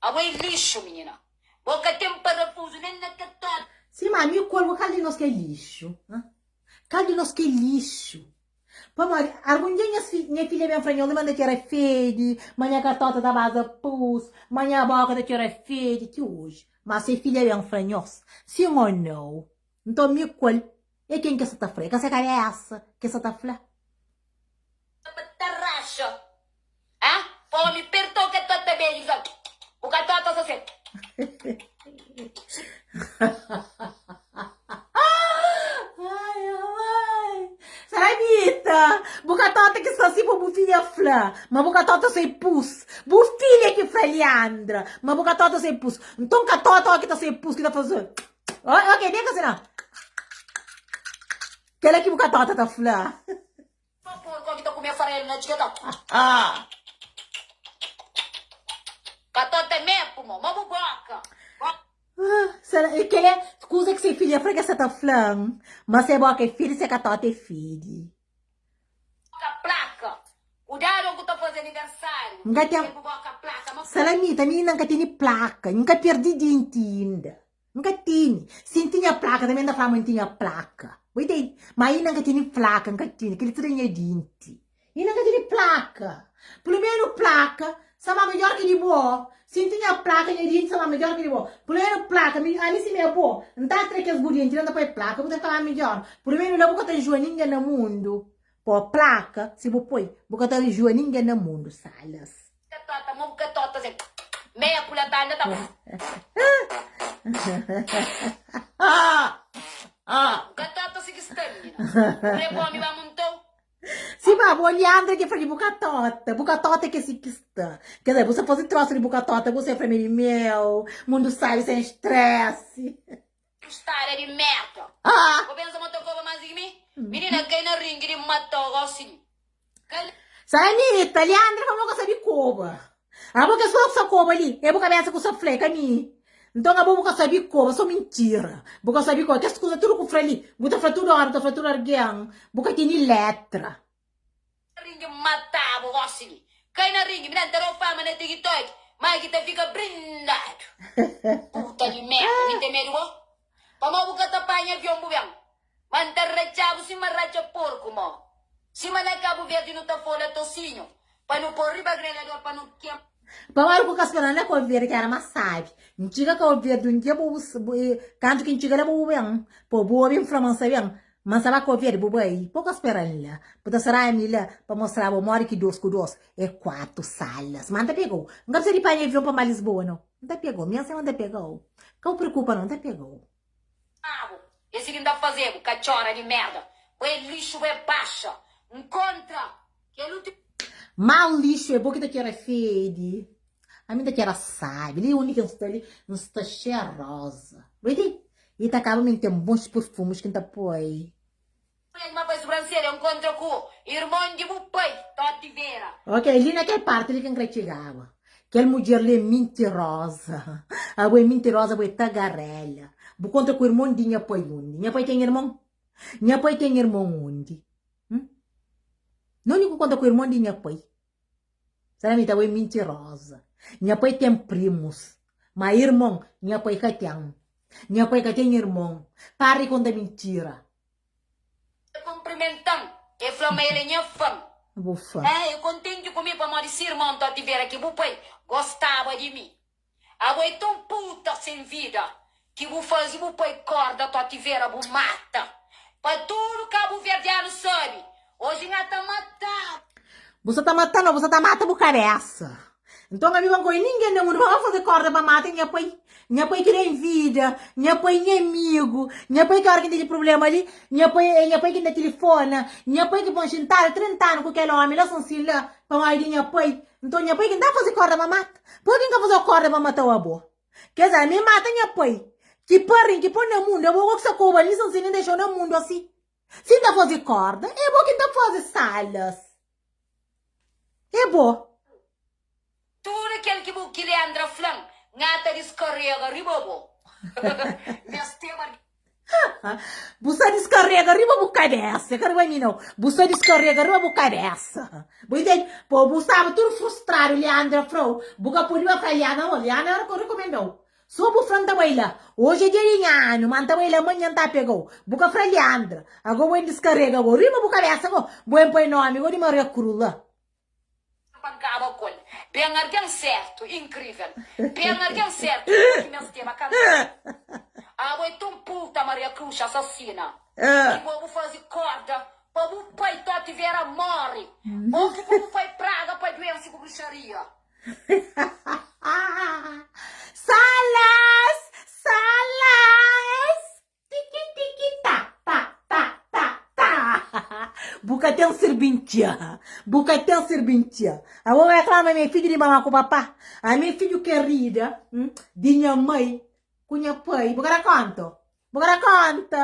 Abo é lixu, minina. Bo ka ten parafuzu nen na katota. Sima ami ku el, bo kal di nos ki é lixu? Kal di nos ki é lixu? Pamodi, algun dia nha, nha filha ben fla nhos ma N ta txera fedi, ma nha katota ta baza pus, ma nha boka ta txera fedi, ti oji. Ma se filha ben fla nhos, sin o nau, nton mi ku el, é ken ki sa ta fla? É ka se kabesa ki sa ta fla? Ta raxa. Ah, fome pertou ke tota beju sa. Bu ka tota sa se. Ai, ai. Saramita, bu ka tota ki sta si pa bu filha fla, ma bu ka tota sai pus. Bu filha ki fla Leandra, ma bu ka tota sai pus. Nton ka tota o ki ta sai pus ki ta faze. Ok, den ka sina. Kela ki bu ka tota ta fla. Pa porco ki ta kume farelo na txika ta Ka ta ta mepu mo ma bu boka. Sera e kele kuza ki se filha fla ke sa ta fla ma se boka é fidi se katota é fidi. Boka plaka. Kudado ku ta faze aniversário. Nka ten Bu boka plaka ma. Salamita mi inda nka tene plaka nka perdi dinti inda. N ka tene. Si N tinha plaka, tanbe N ta fla ma N tinha plaka. Bu intende? Ma inda N ka tene plaka, N ka tene. Kel-li tudu é nha dinti. Inda N ka tene plaka. Pulumenu plaka sta más midjór ki di bo. Si N tinha plaka, nha dinti sta más midjór ki di bo. Pulumenu plaka, mi, ami si mi é bo, N ta tra kes bu dinti la, N ta poi plaka, bu ta fika más midjór. Pulumenu la bu ka ta njua ningen na mundu. Po plaka, si bu poi, bu ka ta njua ningen na mundu. Salas. Katota, mo bu katota se meia pula banda ta Bu katota si ki sta minina Bu kre pa omi ba montou. Si ba bo Leandra ki fla di bu katota, bu katota ke si ki sta. Quer dizer, bu sa faze trosa di bu katota, bu sa fla mi di meu, mundu sabi sem stress. Stada di merda. Bo pensa ma ta koba mas di ki mi? Minina kai na ringi di matau gosi li. Kai. Sanita, Leandra fla ma bo ka sabi koba. Abo kes kuza ku sa koba li, é bu kabesa ku sa fla, é ka mi. Nton abo bu ka sabi koba, so mintira. Bu ka sabi koba. Kes kuza tudu ku fla li, bu ta fla tudu ora, bu ta fla tudu argen. Bu ka tene letra. Ringi mata-bu gosi li. Kai na ringi, mi ta da-u fama na TikTok, ma ki ta fika brindadu. Puta di merda, mi ten medu bo? Pamodi bu ka ta panha avion bu ben? Ma N ta ratxa-bu sima ratxa porku, mo. Sima na Kabu Verdi nu ta fola tosinhu pa nu po riba grelador pa nu kema. Pamodi ku ka spera na Kau Verdi ki era más sábi. N txiga Kau Verdi un dia bu kantu ki N txiga la bu ben, po bu obi N fla ma N sta ben, ma N sta ba Kau Verdi bu bai, po ka spera-m la. Bu ta spera mi la pa mostra-bu modi ki dos ku dos é kuatu salas. Ma N ta pega-u. N ka precisa di panha avion pa N ba Lisboa nau. N ta pega-u, mi N ta pega-u. Ka bu preokupa nau, N ta pega-u. Abo é si ki N ta faze-bu, katxora di merda. Bo é lixu, bo é baxa. N kontra kel uti. Má lixu é bo ki ta kera fedi. Ami N ta kera sabi. Li undi ki N sta li, N sta xeroza. Bo di? I ta kaba mi N ten bons purfumus ki N ta poi. Mulher ma pai sobrancelha nkontra ku irmon di bu pai Toti Vera. Ok, li na kel parti li ki N kre txigaba. Kel mudjer li é mintiroza. Abo é mintiroza, abo é tagarela. Bu kontra ku irmon di nha pai undi? Nha pai ten irmon? Nha pai ten irmon undi? Hum? Nunde ku kontra ku irmon di nha pai? Sera mi ta abo é mintiroza. Nha pai ten primus, ma irmon nha pai ka ten. Nha pai ka ten irmon. Para di konta mintira. El kunprimenta-m, el fla ma el é nha fan. Bu fan. É, el kontenti ku mi pamodi se irmon Toti Vera, ki bu pai, gostaba di mi. Abo é ton puta sen vida ki bu faze bu pai korda Toti Vera bu mata. Pa tudu kabuverdianu sabe, oji N ta mata-bu. Bu sa ta mata-m o bu sa ta mata bu kabesa? Nton ami pa N konhe ningen na mundu pa ba faze korda pa mata nha pai. Nha pai ki da-m vida, nha pai nha amigu, nha pai ki ora ki N tene prublema li, nha pai é nha pai ki N ta tilifona, nha pai ki pô-m xintadu 30 anu ku kel omi la sonsin la pamodi di nha pai. Nton nha pai ki N ta faze korda pa mata. Pabia ki N ka faze korda pa mata-u abo? Kes ami mata nha pai ki pari-m, ki pô-m na mundu, abo go ki sta koba li sonsin li N dexa-u na mundu asi. Si N ta faze korda, é bo ki N ta faze salas. É bo. Tudu kel ki bu ki Leandra fla-m, N ata diskarega riba bo. Mesteba di. Bu sta diskarega riba bu kabesa, ka riba mi nau. Bu sta diskarega riba bu kabesa. Bu intende? Po bu staba tudu frustradu, Leandra fla-u, bu ka pode ba fla Leandra, nau, Leandra rekomenda-u. So bu fla N ta bai la. Oji é dia di nha anu, ma N ta bai la manhan N ta pega-u. Bu ka fla Leandra. Ago bu N diskarega go riba bu kabesa go. Bu N poi nomi go di Maria Kru la. Pa N kaba ku el. Ben argen sertu, inkrivel. Ben argen sertu, bo ki mesteba kanta. Abo é ton puta Maria Cruz asasina. Ki bo bu fazi korda pa bu pai Toti Vera morri. Bo ki bu pai praga pa duensi ku bruxaria. Salas! Salas! Tiki tiki ta ta ta ta ta! Bu ka ten sirbintia! Bu ka ten sirbintia! Abo bai fla ma mi é fidju di mama ku papa? Ami é fidju kerida di nha mai ku nha pai. Bu ka da konta? Bu ka da konta?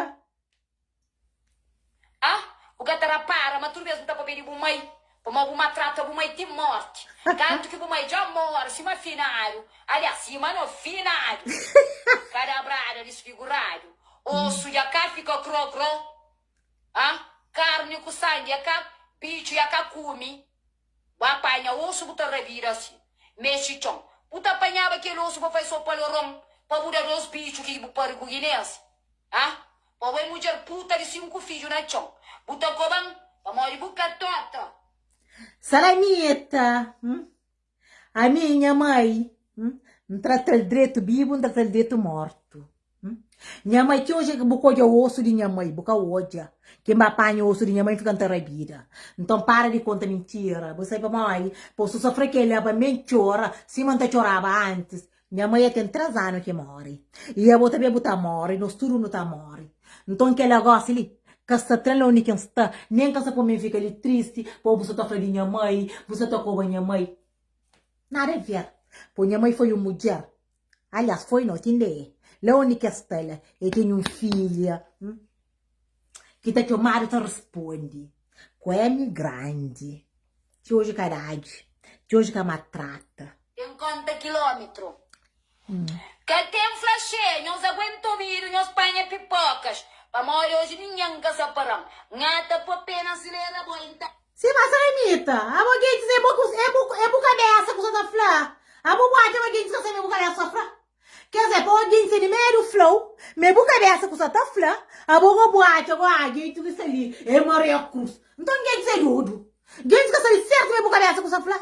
Ah, bu ka ta rapara ma tudu bes bu ta papia di bu mai, pamodi bu matrata bu mai ti morti. Kantu ki bu mai dja more, sima finadu, aliás, sima no finadu, kadabrada disfiguradu, osu dja ka fika kro-kro, ah, karni ku sangi ya ka bitxu ya ka kumi. Bu apanha osu bu ta rabida si mexe txon. Bu ta panhaba kel osu pa fai sopa loron pa bu da dos bitxu ki bu pari ku ginensi. Ah, pa bo é mudjer puta di 5 fidju na txon. Bu ta koba-m pamodi bu ka tota. Salamita, hum, ami nha mai, hum, N trata-l dretu bibu, N trata-l dretu mortu. Hum, nha mai ti oji bu ka odja osu di nha mai, bu ka odja. Ken ba panha osu di nha mai fika N ta rabida. Nton para di konta mintira. Bu sabe pamodi? Pa su sofre kel-la pa mi N txora sima N ta txoraba antis. Nha mai ya ten 3 anu ki móre. I abo tanbê bu ta móre, nos tudu nu ta móre. Nton kel-la gósi li ka sta tra-m la undi ki N sta, nen ka sta pô-m N fika li tristi pamodi bu sta ta fla di nha mai, bu sta ta koba nha mai. Nada a ver. Pô nha mai foi un mudjer. Aliás, foi no, ti inda é. La undi ki el sta la, el ten un filha ki ta txomadu ta responde ku M grandi. Ti oji ka dadji, ti oji ka matrata. Ten konta kilómetru. Ka ten flaxé, nhos aguenta obidu, nhos panha pipokas, pamodi oji ningen ka sa para-m. N ata po pé na silera, bo, N ta. Sima Saramita, abo gentis é bo é bu é bu kabesa ku sa ta fla. Abo bu atxa ma gentis ka sabe bu kabesa sa fla? Ker dizer, pa un algen ser di medu fla-u ma é bu kabesa ku sa ta fla, abo go bu atxa go, ah, gentis ki sta li é Maria Cruz. Nton gentis é dodu. Gentis ka sabe sertu ma é bu kabesa ku sa fla.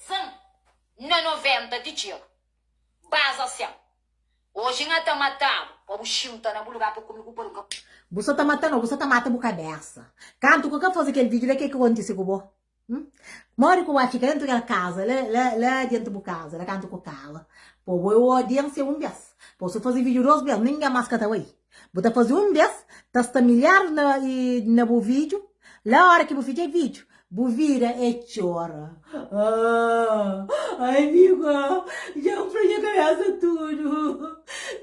Zan na 90 ti txega. Baza sen. Oji N ta mata-bu pa bu xinta na bu lugar pa kume ku paruka. Bu sa ta mata no, bu sa ta mata bu kabesa. Kantu ku ka faze kel video la ke ki kontise ku bo? Hum? Modi ku ba fika dentu kel kaza la, la, la dentu bu kaza la kantu ku kala. Po bo é odiensia un bes. Po su faze video dos bes ningen mas ka ta bai. Bu ta faze un bes ta sta milharis na, na bu video la ora ki bu fitxa video Bu vida é txora. Ah, amiga, dja N fla nha kabésa tudu.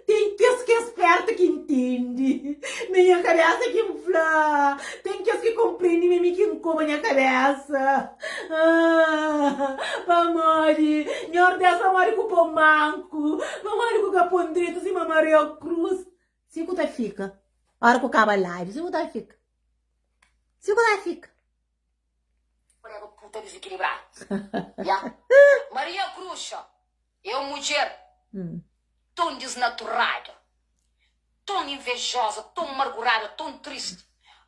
Ten kes ki é spértu ki ntende ma é nha kabésa ki N fla. Ten kes ki konprende ma é mi ki N koba nha kabésa. Ah, pamodi, Nhordés, pamodi ku pô manku, pamodi ku ka pô-m dretu sima Maria Cruz. Si ku ta fika, óra ku kaba live, si ku ta fika. Si ku ta fika. Kolega puta dizikilibradu. Ya. Maria Cruxa é un mudjer ton disnaturada, ton invejoza, ton margurada, ton tristi,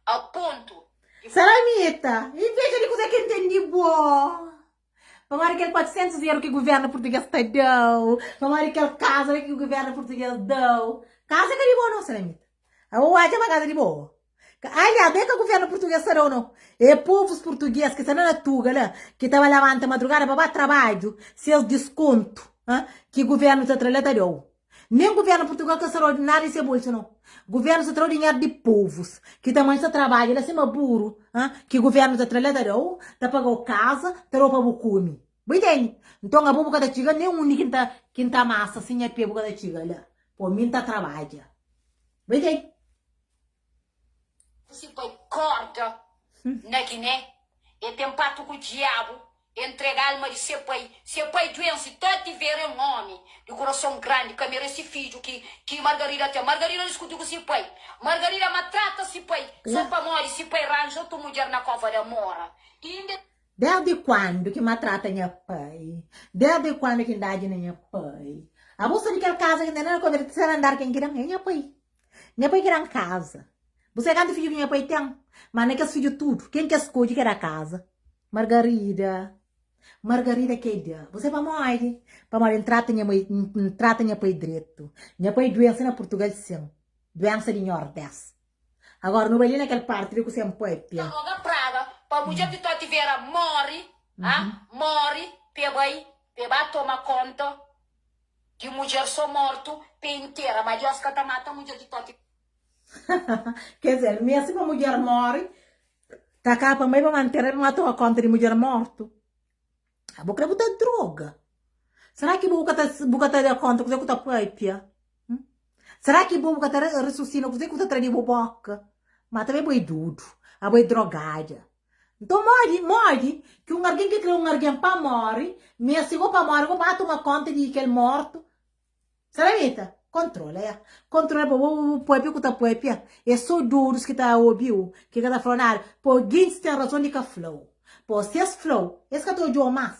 a pontu di. Salamita, inveja di kuze ki N ten di bo? Pamodi kel 400 eru ki guvernu purtuges ta da-u, pamodi kel kaza la ki guvernu purtuges da-u. Kaza ka di bo no, Salamita. Abo odja ma kaza di bo. Aliás, ben ka guvernu purtuges ta da-u no. É povus purtuges ki sta la na tuga la, ki ta ba labanta madrugada pa ba trabadju, ses diskontu ki guvernu ta tra la ta da-u. Nen guvernu Purtugal ka sta dau nada di se bolsu nau. Guvernu sta trau dinheru di povus ki ta manxa trabadja la sima buru ha ki guvernu ta tra la ta dau, ta pagau kaza, ta dau pa bu kume. Bu intende? Nton abo bu ka ta txiga nen undi ki nta ki nta masa si nha pe bu ka ta txiga la. Po mi nta trabadja. Bu intende? Si pai korda na Giné, e ten patu ku diabu, e ntrega alma di se pai. Se pai duense, Toti Vera é un omi di kurason grandi, ka merese fidju ki ki Margarida ten. Margarida diskuti ku si pai. Margarida matrata si pai so pamodi si pai ranja otu mudjer na Kova da Mora. Inda. Desdi kuandu ki matrata nha pai? Desdi kuandu ki N dadji na nha pai? Abo sabe kel kaza ki N ten na Kova di terseru andar ken ki dan? É nha pai. Nha pai ki da-m kaza. Bu sabe kantu fidju ki nha pai ten? Má na kes fidju tudu, ken ki es skodje ki da kaza? Margarida. Margarida ki e da. Bu sabe pamodi? Pamodi N trata nha mai, N trata nha pai dretu. Nha pai duense na Purtugal sin, duensa di Nhordés. Agora nu bai li na kel parti li ku sen papia. Ta roga praga pa mudjer di Toti Vera mori, ah, mori, pa e bai, pa e ba toma konta. Di mudjer so mortu pe intera ma Dios ka ta mata mudjer di toti. Quer dizer, meste pa mudjer morre, ta kaba pa mai pa mantera pa ma toma konta di mudjer mortu. Abo kre bu ta droga. Será ki bo ka ta bu ka ta da konta kuze ku ta papia? Hum? Será ki bo bu ka ta rasusina kuze ku ta tra di bo boka? Ma tambe bo é dudu, abo é drogada. Nton modi, modi ki un argen ki kre un argen pa móre, meste go pa móre go pa toma konta di kel mortu? Salamita, kontrola ya. Kontrola pa bo bu papia ku ta papia, é so dodus ki ta obi-u, ki ka ta fla-u nada. Po gentis ten razon di ka fla-u. Po si es fla-u, es ka ta odja-u mas.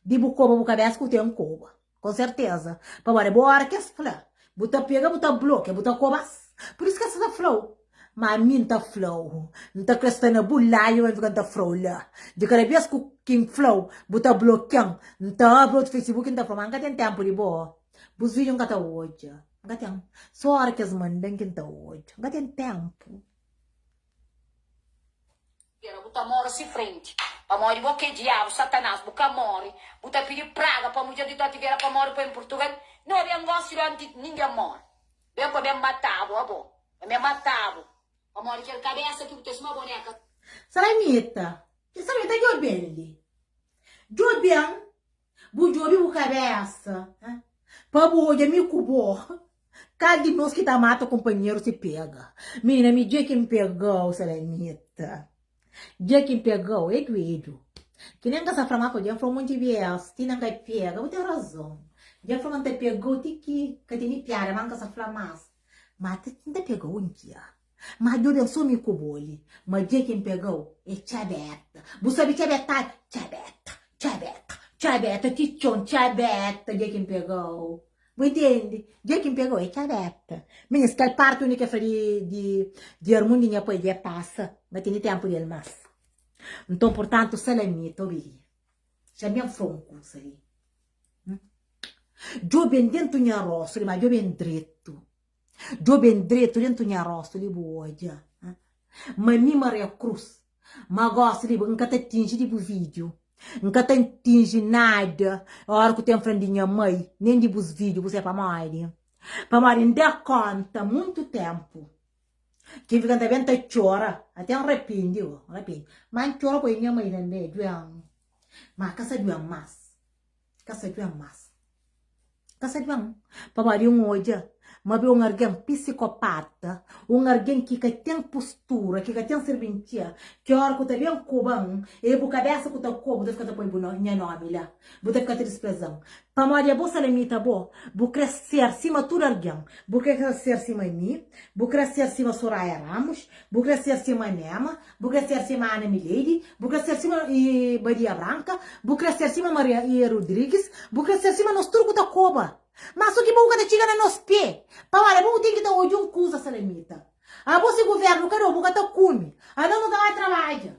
Di bu koba bu kabesa ku ten koba. Kon serteza. Pamodi bo ora ki es fla, bu ta pega bu ta blokia, bu ta koba-s. Pur isu ki es ta fla-u. Ma ami N ta fla-u, N ta kre sta na bu ladu ma N fika N ta fra-u la. Di kada bes ku ki N fla-u, bu ta blokia-m, N ta abri otu Facebook N ta fla-u ma N ka ten tenpu di bo. Bus video N ka ta odja. N ka ten. So ora ki es manda-m ki N ta odja. N ka ten tenpu. Pera bu ta mora si frenti pamodi bo ke diabu satanás bu ka mori bu ta pidi praga pa mudjer di toti vera pa mori pa em Portugal no ben gosi do anti ningen mori ben pa ben matabu abo pa ben matabu pamodi kel kabesa ki bu ten suma boneka. Salamita, Salamita djoben li, djoben Bu djobe bu kabésa pa bu odja mi ku bo kal di nos ki ta mata kunpanheru si pega. Minina mi dja ki N pega-u Salamita dja ki N pega-u é duedu ki nen N ka sa fla ma dja N fla un monti bes ti nen N ka pega bu ten razon dja N fla ma N ta pega-u ti ki ka tene piada ma N ka sa fla mas ma ti N ta pega-u un dia. Ma djobe-m so mi ku bo li. Ma dja ki N pega-u é txabeta. Bu sabe txabetadu? Txabeta, txabeta, txabeta ti txon, txabeta dja ki N pega-u. Bu intende? Dja ki N pega-u é txabeta. Minhas, kel parti undi ki el fla di, di, di armun di nha pai dja pasa. N ka tene tenpu di el mas. Nton, purtantu, Salamita, obi li. Xa ben fla un kusa li. Djobe-m dentu nha rostu li, ma djobe-m dretu. Djobe-m dretu dentu nha rostu li bu odja ma mi Maria Cruz ma gosi li N ka ta tinji di bu video N ka ta tinji nada ora ku ten fla-m di nha mai nen di bus video bu sai pamodi pamodi N da konta muntu tenpu ki N fika N ta ben ta txora ate N rapende N rapende ma N txora poi nha mai tanbe duen ma ka sa duen mas. Ka sa djuan mas. Ka sa djuan. Pamodi N odja ma bo é un argen pisikopata, un argen ki ka ten postura, ki ka ten sirbintia, ki ora ku ta ben koba-m, é bu kabesa ku ta koba, bu ta fika ta poi bu nha nomi la, bu ta fika ta dispreza-m. Pamodi abo Salamita bo, bu kre ser sima tudu argen, bu kre ser sima mi, bu kre ser sima Soraya Ramos, bu kre ser sima Nema, Bu kre ser sima Ana Mileidi, bu kre ser sima Badia Branka, bu kre ser sima Maria Rodrigues, bu kre ser sima nos tudu ku ta koba. Ma so ki bo ka ta txiga na nos pe. Pamodi abo bu ten ki ta odja un kuza, Salamita. Abo si guvernu ka dau, bu ka ta kume. Anos nu ta bai trabadja.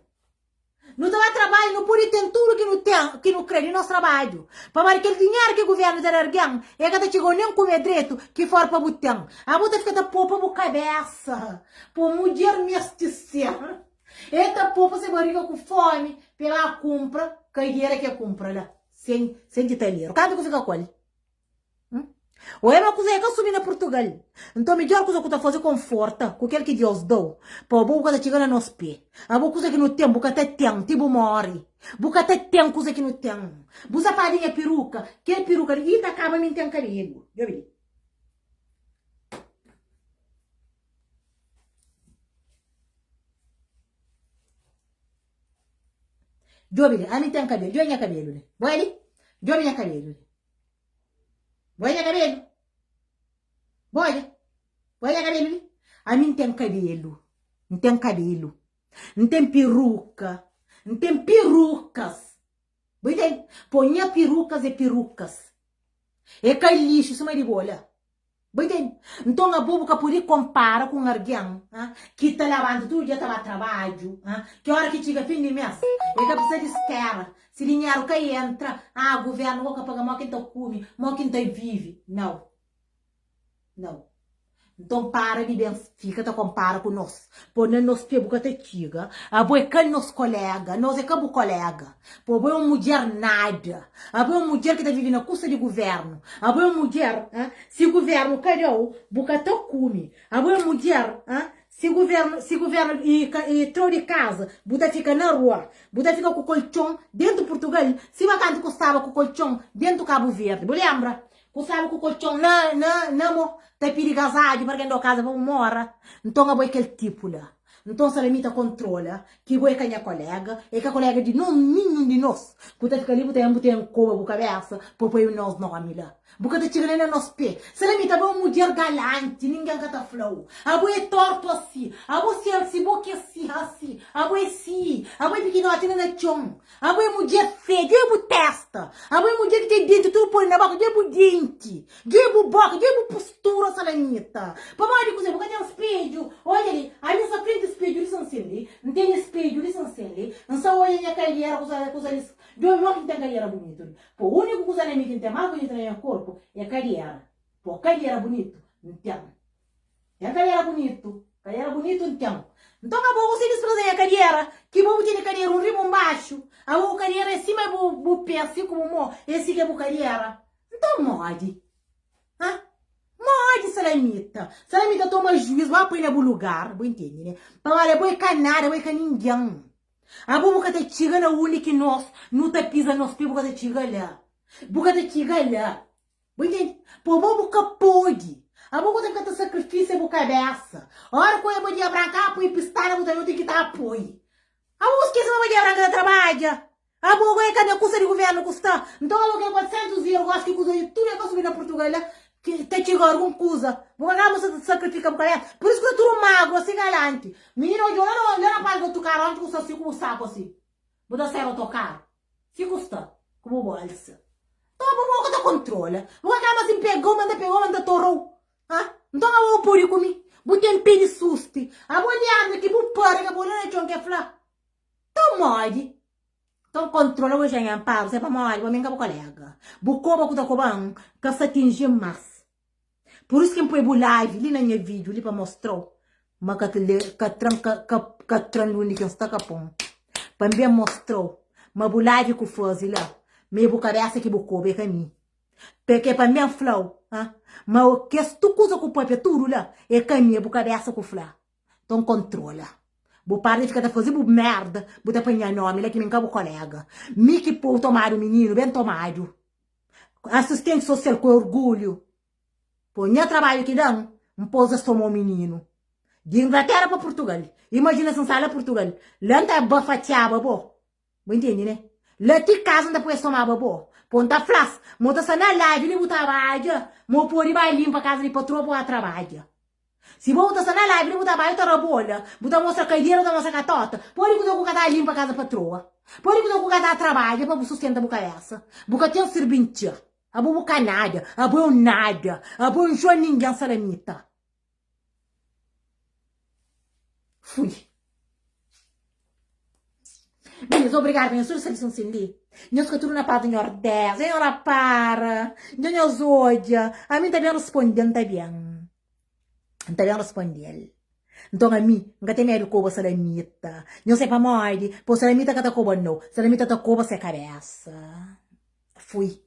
Nu ta bai trabadja, nu pudi ten tudu ki nu ten, ki nu kre di nos trabadju. Pamodi kel dinheru ki guvernu ta da argen, e ka ta txiga-u nen kume dretu, ki for pa bu ten. Abo ta fika ta popa bu kabesa. Po mudjer meste ser. E ta popa se bariga ku fomi pa e ba kunpra kadiera ki e kunpra la, sen sen titaleru. Kantu ku fika ku el? Hum? O é ma kuza e ka subi na Purtugal. Nton midjor kuza ku ta faze konforta ku kel ki Dios dau, pa bo bu ka ta txiga na nos pe. Abo kuza ki nu ten bu ka ta ten ti bu mori. Bu ka ta ten kuza ki nu ten. Bu sa fala di nha piruka, kel piruka li i ta kaba mi n ten kabelu. Djobe li. Djobe li, ami ten kabelu, djobe nha kabelu li. Bo li, djobe nha kabelu li. Bo nha kabelu. Bo odja, bo nha kabelu li. Ami n ten kabelu, n ten kabelu, n ten peruka, n ten perukas. Bu intende? Po nha perukas é perukas. É ka lixu suma di bo la. Bu intende? Nton abo bu ka pode konpara ku un argen ki ta labanta tudu dia ta ba trabadju, ki ora ki txiga fin di mes el ka precisa di spera si dinheru ka entra, ah guvernu bo ka paga mo ki N ta kume, mo ki N ta vive. Nau. Nau. Nton para di ben fika ta konpara ku nos. Po na nos pe bu ka ta txiga. Abo é ka nos kolega, nos é ka bu kolega. Po abo é un mudjer nada. Abo é un mudjer ki ta vive na kusta di guvernu. Abo é un mudjer, ah, si guvernu ka da-u, bu ka ta kume. Abo é un mudjer, ah, si guvernu, si guvernu i ka i tra-u di kaza, bu ta fika na rua. Bu ta fika ku koltxon dentu Purtugal, sima kantu ku staba ku koltxon dentu Kabu Verdi. Bu lenbra? Ku staba ku koltxon na na na mo, ta pidi gazadju pa algen da-u kaza pa bu mora. Nton abo é kel tipu la. Nton Salamita kontrola ki bo é ka nha kolega, é ka kolega di nos ninhun di nos ku ta fika li bu ta ben bu ten koba bu kabesa pa poi nos nomi la. Bu ka ta txiga nen na nos pe. Salamita abo é un mudjer galanti, ningen ka ta fla-u. Abo é tortu asi, abo si asi, bo ki si asi, abo é si, abo é pikinoti la na txon. Abo é mudjer feia, djobe bu testa. Abo é mudjer ki ten denti tudu poi na boka, djobe bu denti, djobe bu boka, djobe bu postura, Salamita. Pamodi kuzê? Bu ka ten spedju? Odja li, ami N sta frenti spedju li Sansin li, N tene spedju li Sansin li, N sta odja nha kadiera kuza kuza li, djobe mo ki N ten kadiera bunitu li. Po uniku kuza na mi ki N ten más bunitu na nha korpu é kadiera. Po kadiera bunitu N ten. Ten kadiera bunitu, kadiera bunitu N ten. Nton abo bu sibi splaza nha kadiera, ki bo bu tene kadiera un riba un baxu, abo bu kadiera é sima bu bu pé si ku bu mo, é si ki é bu kadiera. Nton modi? Ha? Modi Salamita? Salamita toma juiz, ba poi na bu lugar, bu intende ne? Pamodi abo é ka nada, abo é ka ningen. Abo bu ka ta txiga na undi ki nos nu ta piza nos pé, bu ka ta txiga la. Bu ka ta txiga la. Bu intende? Po bo bu ka pode. Abo ku ta fika ta sakrifisia bu kabesa. Ora ku oja Badia Branka a poi pistana bu ta nota ki ta poi. Abo bu skese ma Badia Branka ta trabadja. Abo go e ka na kusa di guvernu ku sta. Nton abo kel 400 euro gosi ki kusa di tudu e ka subi na Purtugal la. Ki ta txiga algun kuza. Bu ka kaba sa ta sakrifika bu kabesa. Pur isu ku ta tudu magru asi galanti. Minina odja la na la na parti di otokaru anti ku sta si ku bu saku asi. Bu ta sai otokaru. Si ku sta ku bu bolsa. Nton bu boka ta kontrola. Bu ka kaba si N pegau ma N ta pegau ma N ta torau. Ha? Nton abo bu pudi ku mi. Bu ten pe di susti. Abo Leandro ki bu pari ka bu ola na txon ke fla. Nton modi? Nton kontrola bu dexa nha amparu se pamodi bo mi N ka bu kolega. Bu koba ku ta koba-m ka sa atinji-m mas. Pur isu ki N poi bu live li na nha video li pa mostrau ma ka ka tran ka ka ka tran di undi ki N sta ka pon. Pa N ben mostrau ma bu live ku fazi la ma e bu kabesa ki bu koba e ka mi. Peke pa N ben flau ha ma kes tu kuza ku papia tudu la e ka mi e bu kabesa ku fla. Nton kontrola. Bu para di fika ta faze bu merda, bu ta panha nomi la ki mi nka bu kolega. Mi ki pou tomadu mininu, ben tomadu. Asistenti sosial ku orgulhu. Po nha trabadju ki dan, N poza es tomau mininu. Di Inglatera pa Purtugal. Imajina si N sta la Purtugal. La N ta bafatiaba bo. Bu intende ne? La ti kaza N ta poi es tomaba bo. Po N ta fla-s, ma bu ta sta na live li bu trabadja, ma bu pode ba linpa kaza di patroa bu ba trabadja. Si bo bu ta sta na live li bu ta bai bu ta rabola, bu ta mostra kadera, bu ta mostra katota, pode kuza ku ka ta limpa kaza patroa, pode kuza ku ka ta trabadja pa bu sustenta bu kabesa, bu ka ten sirbintia, abo bu ka nada, abo é un nada, abo é un joan ningen salamita. Fui. Minhas, obrigado, minhas tudo sabe sin li. Nhos ka tudo na paz do Nhor Dés. Nhos rapara, nhos odja. A mim ta bem responde, N ta bem. N ta bem responde-l. Nton ami, N ka ten medu koba salamita. Nhos é pamodi? Po salamita ka ta koba no. Salamita ta koba se kabesa. Fui.